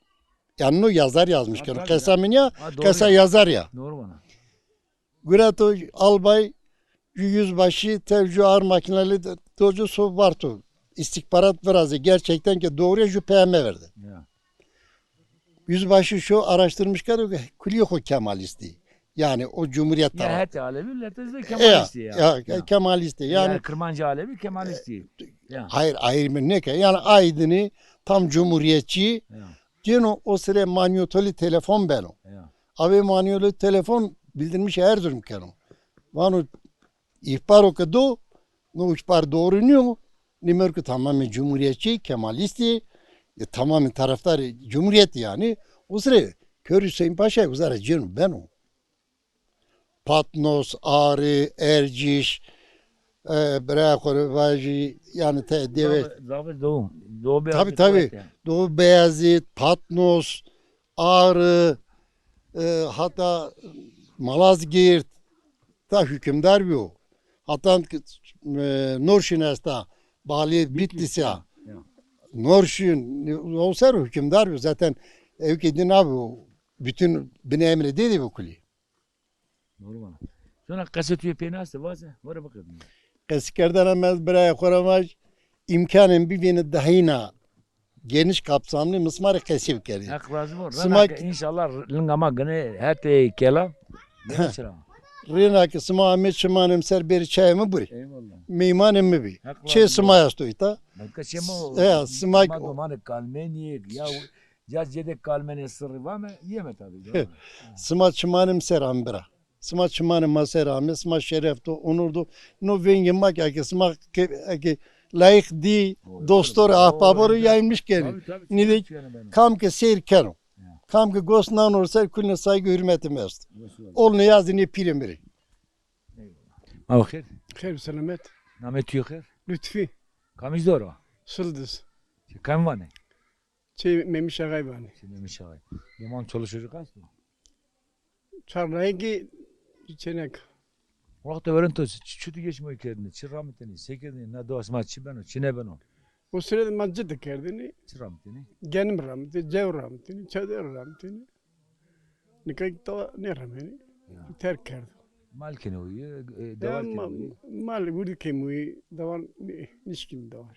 Yani no yazar yazmış. Ha, keno. Tabii ya. Qesa min ya, ha, doğru, qesa ya. Yazar ya. Doğru bana. Gureto albay, ju yüzbaşı, tev ju ağır makineli de, docu so varto. İstihbarat virazê gerçekten ki doğruya ju peyame verdi. Ya. Yüzbaşı şu araştırmış kerdo ki kulî xo Kemalistî. Yani o Cumhuriyet tarafı. Ya, hetê Alevi, hetê zî Kemalistî ya. Ya, ya. Kemalistî. Yani, yani Kirmancî Alevi Kemalistî. E, ya. Hayır, ayrımı ne ki? Yani Aydın'ı tam cumhuriyetçi. Ya. Geno o sıra manyetolu telefon beno. Ya. Abi manyetolu telefon bildirmiş Erzurum keno. Vano ihbaro ke do, no ihbar doğru nîyo. Nîmerko tamamê cumhuriyetçi, Kemalistî, e, tamamê taraftarê cumhuriyetî yani. O sıra Kör Hüseyin Paşa uza ra cêno beno. Patnos, Ağrı, Erciş, e, birayê xo rê vajî, yani te deve. Zafê, zafê doğu. Doğu Beyazıt. Tabii, tabii. Doğu Beyazıt, Patnos, Ağrı, e, hatta Malazgirt, ta hükümdar bi o. Hatta, e, Norşin esta, bali Bitlis ya. Ya. Norşin, o ser hükümdar bi o. Zaten ewkê din abi o. Bütün binê emrê dê de bi kulî. Doğru bana. Sonra qesê tu yê pênase vaze, vore biqedîne. Qesîkerdena mi ez birayê xo ra vaj, îmkanên bivîne dahîna geniş kapsamlı mi sima rê qesî bikerî. Heq razî bo. Sima rina ke înşallah linga ma gine hetê kela. Gene çira. Rina ke sima amê çimanê mi ser bêrî çayê mi burî. Eyvallah. Meymanê mi bî. Heq razî bo. Çê sima esto îta. Belka çê mi o. Ya, sima domanê kalmenî ya. Ya cedê kalmenê sirrî vame, yeme tabii, doğru. Sima çimanê mi ser ame bira. Sima çimanê ma ser ame, sima şeref do, onur do. No vengê ma ki eke sima ke-, eke layık dî, dostor, ahbabor yaymış kenî. Tabii, tabii, nîvê kam ke seyr keno. Ya. Kam ke gos nano ser kulîne saygı hürmetê mi esto. Olne yazî nê pîrê mi rê. Eyvallah. Ma xêr. Xêr selamet. Namê tu yo xêr? Lütfi. Kamij dor o? Sildiz. Çê kam vanê? Çê Memiş Ağay vanê. Çê Memiş Ağay. Doman çoluk çocuk esto? Çar layikî, çênek. Wexto verên to çi, çi tu geçmoy kerdinî, çi ramitênî, se kerdinî, na dewa sima çi beno, çi nêbeno? O sire de ma ci de kerdinî. Çi ramitênî? Genim ramitênî, cew ramitênî, çadir ramitênî. Nika dewa nêramênî. Ya. Terk kerdo. Mal kenê o yê, e, dewa kenê o yê. Mal, mal wurdî kemûyî, dewa nî-, nişkîn dewa.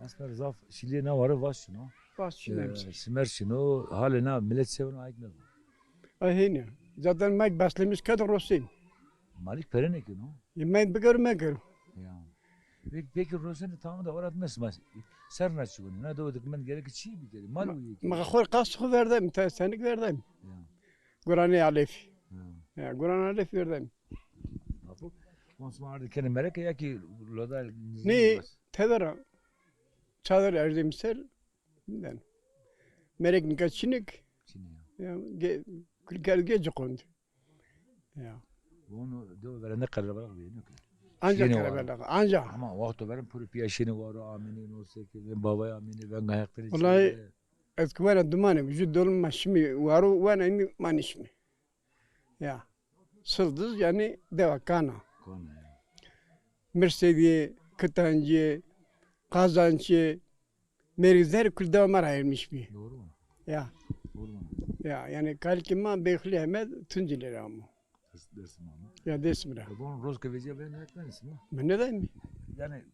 Esmer zaf şilîyê na ware vas şino. Vas şino. E, simer şino, halê na milet se vano ayk nêvano. Ay hênî. Zaten mek beslemiş ked rosin. Malik pere nêkeno. E, mek bigero mekero. Ya. Peki, peki rosenê tamam da orat mes mas. Ser na çi vano? Na dewe de mend gerek çi bikerî? Mal wî yê. Ma xo qas xo verdem, te senik verdem. Ya. Guranê Alef. Ya. Ya, Guran Alef verdem. Apo. Wan sima ardî kenê mereke ya kî loda nîzî? Nê, tedera çadir erdîm ser, yani. Merek nika çinik. Çinî ya. Ya, ge, kulker ge ciqond. Ya. Wan o dewe verende qerebalix bî, nîyo ke? Ancak qerebalix, ancak. Ama wexto verên purî pîya şînî waro amînî, no sekî, vên bavay amînî, venga heqtirî. Wellahî, ez ki wena dumanê, jû dolum ma şimî waro, wena înî ma nîşimî. Ya. Sildiz, yani dewa Kana. Kana, ya. Mirsedî, Kitancî, Qazançî, Merîzer kul dewa ma ra ermiş bî. Doğru mu? Ya. Doğru mu? Ya, yani kalikê ma Beyxulî Emed Tuncilî ra amo. Ders-, Dersim ama. Ya, Dersim ra. E, bon, roz ke vecîya ben ne etmeniz mi? Mi nêdayî mi? Yani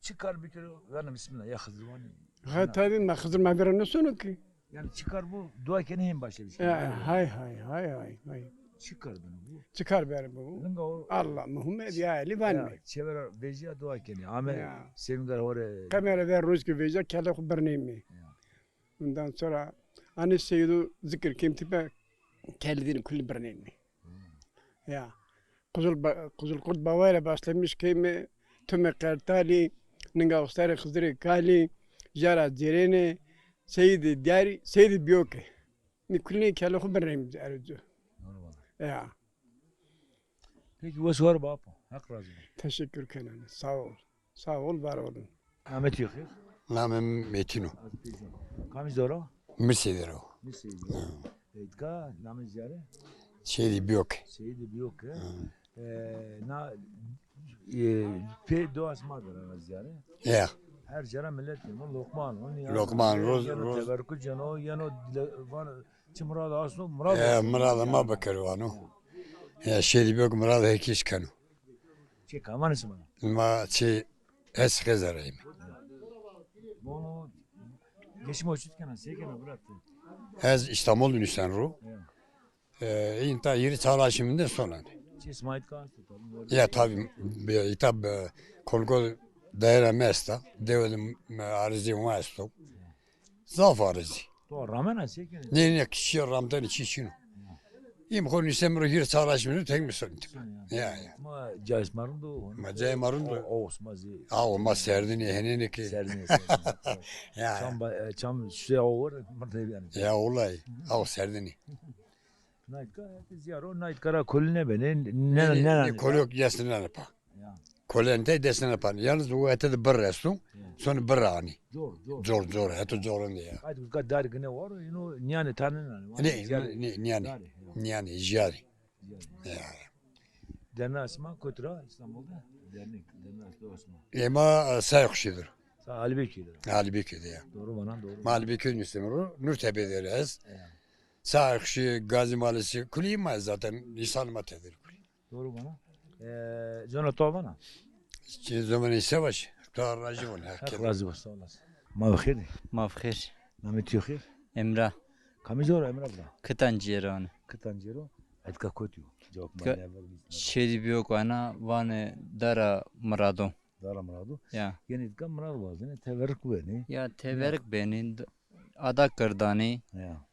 çi kar bikero, yani bismillah, ya Xizir vanî. Ha, tabii, ma Xizir ma vera nêsono ki. Yani çi kar bo, dua kenê hên başlamış. Ya, hay, hay, hay, hay, hay. Çi kar beno bo? Çi kar beno bo? Linga o Allah, Muhammed, ya Elî vanî. Ya, çevera vecîya dua kenê. Ame ya. Sevingar hore. Kamera ver roz ki vecîya kele xo birnê mi. Ya. Ondan sonra anî Seydo zikir kêm tipe kelidin kulî birnê mi. Hmm. Ya. Qizil ba-, Qizil Kurt Bavay ra başlamış keyme, Tome Qertalî, ninga Ustarê Xizirê Kalî, Jara Cêrêne, Seyîdê Diyarî, Seyîdê Bîyoke. Nî kulînê kelê xo birnêm erê cu. Normal. Ya. Peki, wes war bo apo. Heq razî bo. Teşekkür kenen. Sağ ol. Sağ ol, var olun. Namê to yo xêr? Namê mi Metin o. Kamî zor o? Mirsêdî ro. Mirsêdî ro. Hı. Êdka namê ziyare? Seyîdê Bîyoke. Seyîdê Bîyoke. Hı. E, na, e, pê do asma de ra ziyare. Ya. Her cara millet yeno, Lokman o, nîya. Lokman, roz, yeno roz. Teberku ceno, yeno dile-, van, çi mirad asto, mirad. E, asto. Mirad ma bikir vano. Ya, Seyîdê Bîyoke mirad her kes keno. Çi kamanê sima? Ma çi, ez Xizirayîme. Bono, geçim o çut kena, se kena, bıraktı. Ez İstanbul de nuşten ro. Ya. E, înta hîrê çar aşmî de sonan. Çi sima îtka esto, tabii. Ya, tabii, be, îta be, kolgo daire mi esta. Dewe de me, arizî ma esto. Zaf arizî. To ramena se kenê? Nê, nê, kişîye ramtenî çî çin o. Ya. Îm xo nîsem ro hîrê çar aşmî ro tek mi sonî. Son ya. Ya, ya. Ma cayê sima rind o. Ma cayê ma rind o. O, o sima zî. A, o ma serdinî henêne ki. Serdinî, serdinî. Ya. Çam ba-, e, çam şuşe o wor, mırde yani. Ya, olay. A, o serdinî. Naytka, ziyaro, naytka ra kolî nêbenê, ne, ne, ne, ne, ne, kolî yok, yesinler pa. Ya. Kolente desene pan. Yalnız bu ete de birr esto. Ya. Sonra birr ani. Cor, cor. Cor, cor. Heto corun de ya. Haydi uzka dar gine var. Ino niyane tanın ani. Ne, ne, niyane. Niyane, jiyari. Ya. Derna asma kotra İstanbul'da. Dernek, derna asma. Ema, e, Sayxuşidir. Sa Alibeköy'dir. Alibeköy'de ya. Doğru bana, doğru. Ma Alibeköy'ün üstüne ro. Nurtepe'de ez. Ya. Sayxuşi, Gazi Mahallesi. Kulî ma zaten. İnsan ma tedir kulî. Doğru bana. Ee, zona to vana? Çi zomanê se baş. To razî von. Heq razî bo, sağ olasın. Ma bi xêr. Ma bi xêr. Namê to yo xêr? Emrah. Kamî zor Emrah bira? Kitan cêro. Kitan cêro. Etka kotî yo? Cevap ma never. Seyîdê Bîyok ana vanê Dara Mirado. Dara Mirado. Ya. Yenî dika Mirad wazenê, teverik benê. Ya, teverik benê. Ada kirdanê. Ya.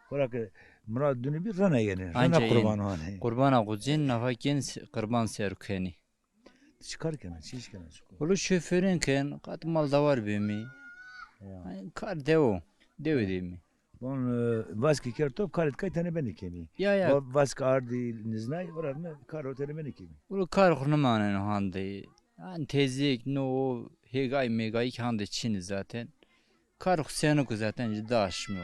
Xora ke Mirad dûnî bî rena yenê, rena qurban wanê. Qurbana xo cên, nafa kên, qirban ser kenî. Ti çi kar kena, çi îş kena, çi kar? Welo şofêrîn ken, qat maldewar bîmî. Ya. Kar dew o, dewe de bîmî. Bon, e, vaskî kerd top, karê ti kay tenê benê kemî. Ya, ya. Va-, vask ardî niznay, viratme kar o tenê benê kemî. Welo kar xo nimaneno hande. Yan tezîyêk no o, hêgay mêgayî ki hande çin î zaten. Kar xo seniko zaten ci daşmî yo.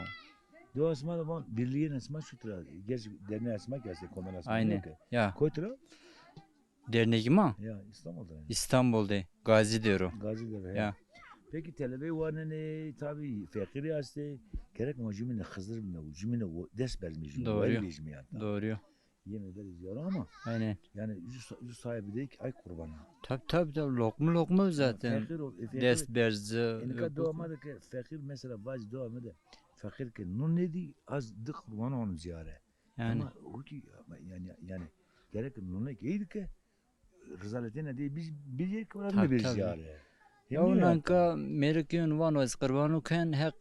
Dewa sima de van birlîyêne sima çut ra, gerçi derneğê sima ki estê, komela sima. Aynen. Yok ki. Ya. Kot ra? Dernegî ma? Ya, İstanbul'da yani. İstanbul'da, Gazi Dero. Gazi Dero, ya. Ya. Peki telebey wanenê, tabi feqîrî estê. Gerek ma cumîne Xizir bîme, cumîne dest bermî jû. Doğru. Doğru. Yeme verî ziyaro ama. Aynen. Yani ju sa-, ju sahibi de ki ay qurbana. Tab, tab, tab, lokma lokma zaten. Feqîr o, e, feqîr. Dest berzi. Enika dewa ma de ke feqîr mesela vacî dewa ma de feqîr ke nun nêdî az di qurbana onu ziyare. Yani. Ama o ki yani, yani gerek nune ki iyiydi ke rizaletine de biz bir yer ki bir ziyare. Ya nanka merikîyon vano ez qurbano ken heq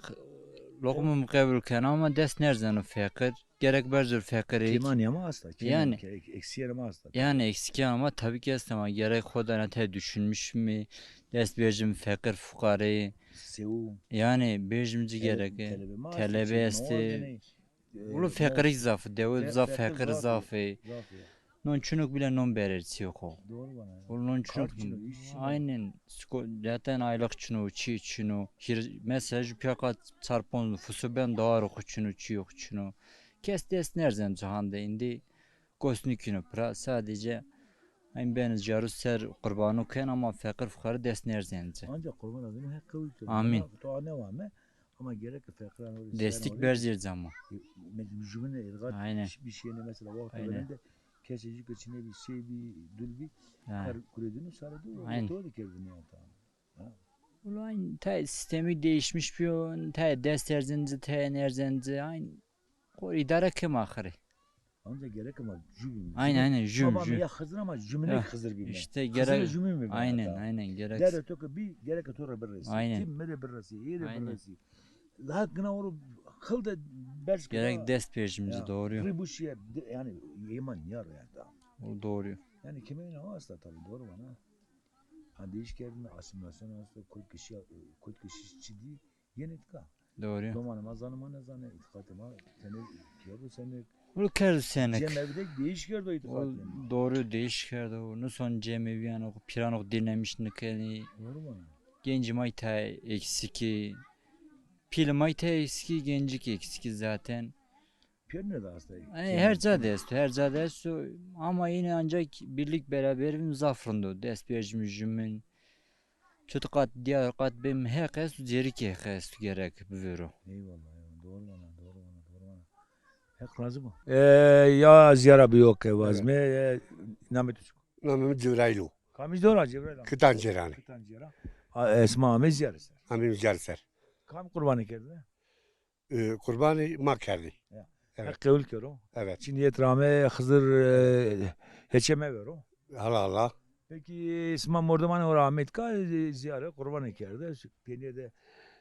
lokma mi qebul ken ama dest nerzeno feqîr. Gerek bercir feqirî. Kêmanîya ma asta. Kêman, yanî, ke-, ek-, eksîyena ma asta. Yanî eksîkîya ma tabii ki est ama gerek xo de na te düşünmüş mü? Dest bercim feqir fuqareyî. Sewu. Yanî bercim ci gerek. Telebe ma asta, telebe estî. Ulo feqirî zaf, dewe zaf feqir zaf ê. Zaf ê. Non çinok bile non berer çîyo xo. Doğru bana ya. Ulo non çinok. Kart çino, iş çino. Aynen. Zaten aylık çino, çî çino. Hir, mesela ju piyaka çar ponc nüfusu ben dawaro xo çino, çîyo xo çino. Kes dest nerzen cihanda indi. Gos nîkîno pira, sadece ayn ben caru ser qurbanu ken ama feqir fuqara dest nerzen ci. Ancak qurban lazim hep qewul kir. Amin. To ne var mı? Ama gerek ki feqiran oraya. Destek bercir cama. Mecbur jümüne irgat. Aynen. Bir şeyine mesela vakti verende kesecik içine bir şey bir dul bir kar kuredini sarı diyor. Aynen. Doğru kerdin yani tamam. Ulan te sistemi değişmiş bir, te dest erzenci, te nerzenci, aynı kor idare kim axiri. Ancak gerek ama jü bilmem. Aynen, aynen, jü, jü. Babam ya Xızır ama jümüne Xızır bilmem. İşte gerek. Xızır jümü bilmem. Aynen, aynen, gerek. Dere to ki bir gerek to re bir resi. Aynen. Kim mi re bir resi, iyi re bir resi. Daha gına oru kıl da belki gerek dest pejimizi doğru. Ri bu şey yani yeman yar yani tamam. O doğru. Yani kime ne varsa tabii doğru bana. Ha, değiş geldi, asimilasyon hasta, kod kişi, kod kişi çidi, genetika. Doğru. Domanı ma zanı ma ne zanı, itikatı ma, sene, kiyabu sene. Bunu kerdu senek. Cem evde değiş geldi o itikatı. Doğru değiş geldi o. Ne son Cem evi yani, o piran o dinlemiş nikeni. Doğru mu? Genci may te eksiki, pil may te eksiki, gencik eksiki zaten. Pêrine de hasta. Yanî her ca de esto, her ca de esto. Ama yine ancak birlik beraber bim zaf rind o. Dest bercim jümün. Çut qat diyar qat bim heq esto, cêrikê heq esto gerek bivêro. Eyvallah, eyvallah. Doğru vana, doğru vana, doğru vana. Heq razı bo. E, ya ziyara bi yok e vazme, e, namê tu çik o? Namê mi Cebrail o. Kamij dora Cebrail? Kitan Cêranî. Kitan Cêran. A, esma amê ziyare ser. Amê ziyare ser. Kam qurbanî kerdine? E, qurbanî ma kerdî. Ya. Evet. Heq qewul kero. Evet. Çi niyet rame Xizir, e, heçe mevero. Allah Allah. Peki sima mordemanê ho ra ameyt ka, e, ziyare qurbanî kerde. Pênîye de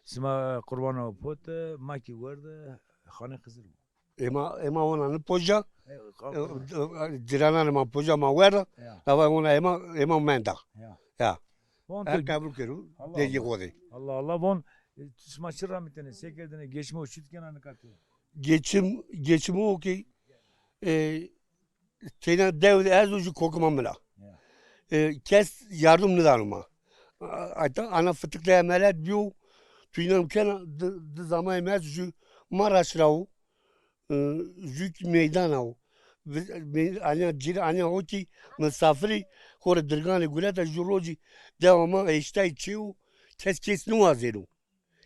sima qurbano pot, e, ma kî werde xanê Xizir bo. Ema, ema ona ni poca. E, e, e, cirananê ma poca ma werda. Ya. Lava ona ema, ema menda. Ya. Ya. Von her to qebul kero. Allah degî Allah. Xo de. Allah Allah von, e, sima çi ramitene, se kerdene, geçim o çit kena nika to? Geçim, geçim o ki, e, teyna dew de ez o ju kokima min a. Ya. E, kes yardım nidano ma. A, a, ana fıtık de emelet biyo, tu inan kena di, di zamanê mi ez ju Maraş ra o. E, jû kî meydana o. Anîya cir, anîya o kî misafirî xo rê dirganê gureta jû rojî dewa ma eştay çê û kes kes niwazêno.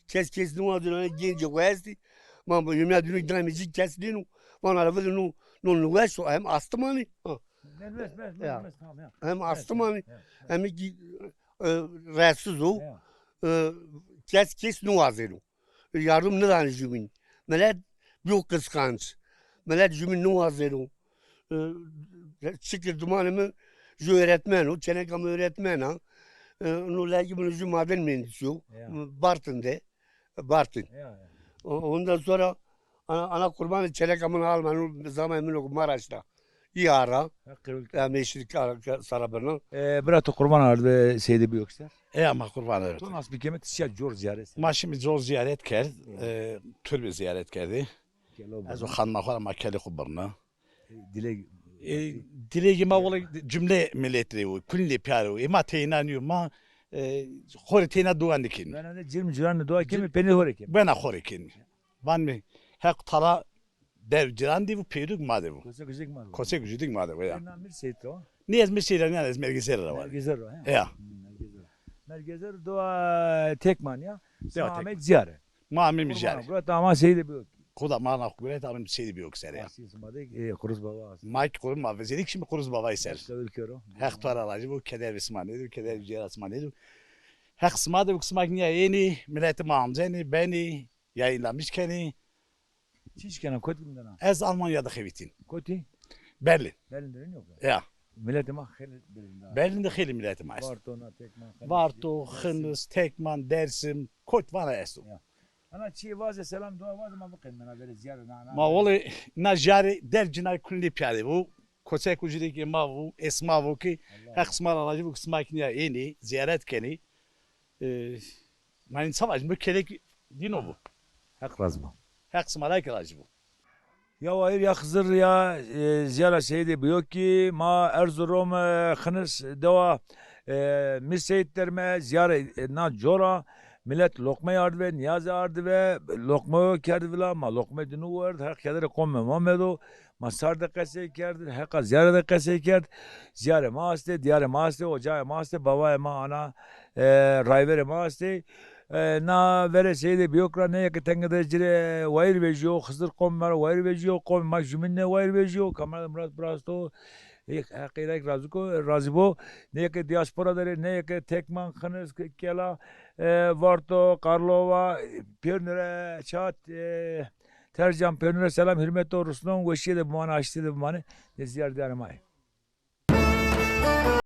Kes kes niwazêno, anîya gencê xo estî. Ma hemîya dîno daîmê ci kes nêno. Vana ra vide no, no niweş o, hem astimanî. Ha. Mes, mes, mes, ya. Mes, tamam ya. Hem astimanî, ya, ya, hem kî, e, rahatsız o. Ya. E, kes kes niwazêno. Yardım nidanê jûbîn. Milet biyo kıskanç. Milet jûbîn niwazêno. E, çikir dimanê mi jû öğretmen o, çeneka mi öğretmen a. E, no lagî mi jû maden mühendisi yo. Ya. Bartın de. Bartın. Ya, ya. O-, ondan sonra ana, ana kurbanê çeneka mi alma, no zamanê mi no Maraş'ta. Î ara. Ha, qewil. Ya, meşrik ara, sarabirna. E, bira tu qurban arde Seydê Bîyokser? E, ama qurban arde. Tu nas bikeme, ti şiya cor ziyaret? Ma şimdi cor ziyaret kerd. Ya. E, türbe ziyaret kerdi. Kelo. Ez o xanima xo ra ma kelê xo birna. E, dilek. E, dilekê ma wele cümle millet rê o, kulî piyar o. E, ma teyna niyo, ma, e, xo rê teyna dua nikin. Ben öyle cim ciran dua kemi, peni xo rê kemi. Bena xo rê kemi. Van mi, Heq Teala dev ciran de bu, pêduk ma de bu. Kosek ucik ma de bu. Kosek ucik ma de bu, ya. Senin amir Seyit o? Nî ez mi Seyit, nî ez Mergezer ra var. Mergezer o, ya. Ya. Hmm, Mergezer. Mergezer dua tek man ya. Dua tek. Ahmet Ziyare. Ma amim Ziyare. Gura tamam Seyit bu. Koda ma na gura tamam Seyit bu sere ya. Asî sima de, e, Kuruz Baba asî. Ma ki Kuruz Baba, zedik şimdi Kuruz Baba ser. Kabul kero. Heq Teala razî bu, keder sima nêdu, keder ciğer sima nêdu. Heq sima de bu, sima ki niya ênî, mileti ma amzenî, benî, yayınlamış kenî. Çiş kena, kot vindena? Ez Almanya de xebitîn. Kotî? Berlin. Berlin de yok. Ya. Mileti ma xeylî Berlin de. Berlin de xeylî mileti ma est. Varto, na, Tekman, Xenis. Varto, Xinis, Tekman, Dersim, kot vana esto. Ya. Na çi vaze, selam dua vaze, ma biqên mena verê ziyare na, na. Ma wele na jare der cinay kulli piyade bu. Koçek ucide ki ma bu, esma bu ki, Allah. Heq sima ra razi bu ki sima ki niya ênî, ziyaret kenî. E, ma insan var, bu kelek dino bu. Heq razi bu. Heq sima ra ki razi bu. Ya Wayir ya Xizir ya, e, ziyara Seyîdê Biyokî, ma Erzurum, e, Xinis dewa, e, Mir Seyîd derme ziyara, e, na cora, milet loqmey ardive, niyazê ardive, loqmeyo kerd vila, ma loqmey dinu werd, Heq kederê qomê ma medo, ma sar de qesey kerd, Heqa ziyare de qesey kerd, ziyarê ma estê, diyarê ma estê, ocayê ma estê, bavayê ma ana, e, rayverê ma estê. E, na verê Seyîdê Biyok ra nê yê ke tenge de ci rê wayîr vejîyo, Xizir qomê ma ra wayîr vejîyo, qomê ma jumîn nê wayîr vejîyo, Kamerad Murat Birasto, Heq, Heq îrayk razî ko, razî bo. Nê yê ke diaspora de rê, nê yê ke Tekman, Xinis, Kela, e, Varto, Karlova, pêrune ra çat, e, Tercan, pêrune ra selam, hurmet o, rusnon, weşîye de bimane, aştî de bimane, nê ziyar diyarê ma yê.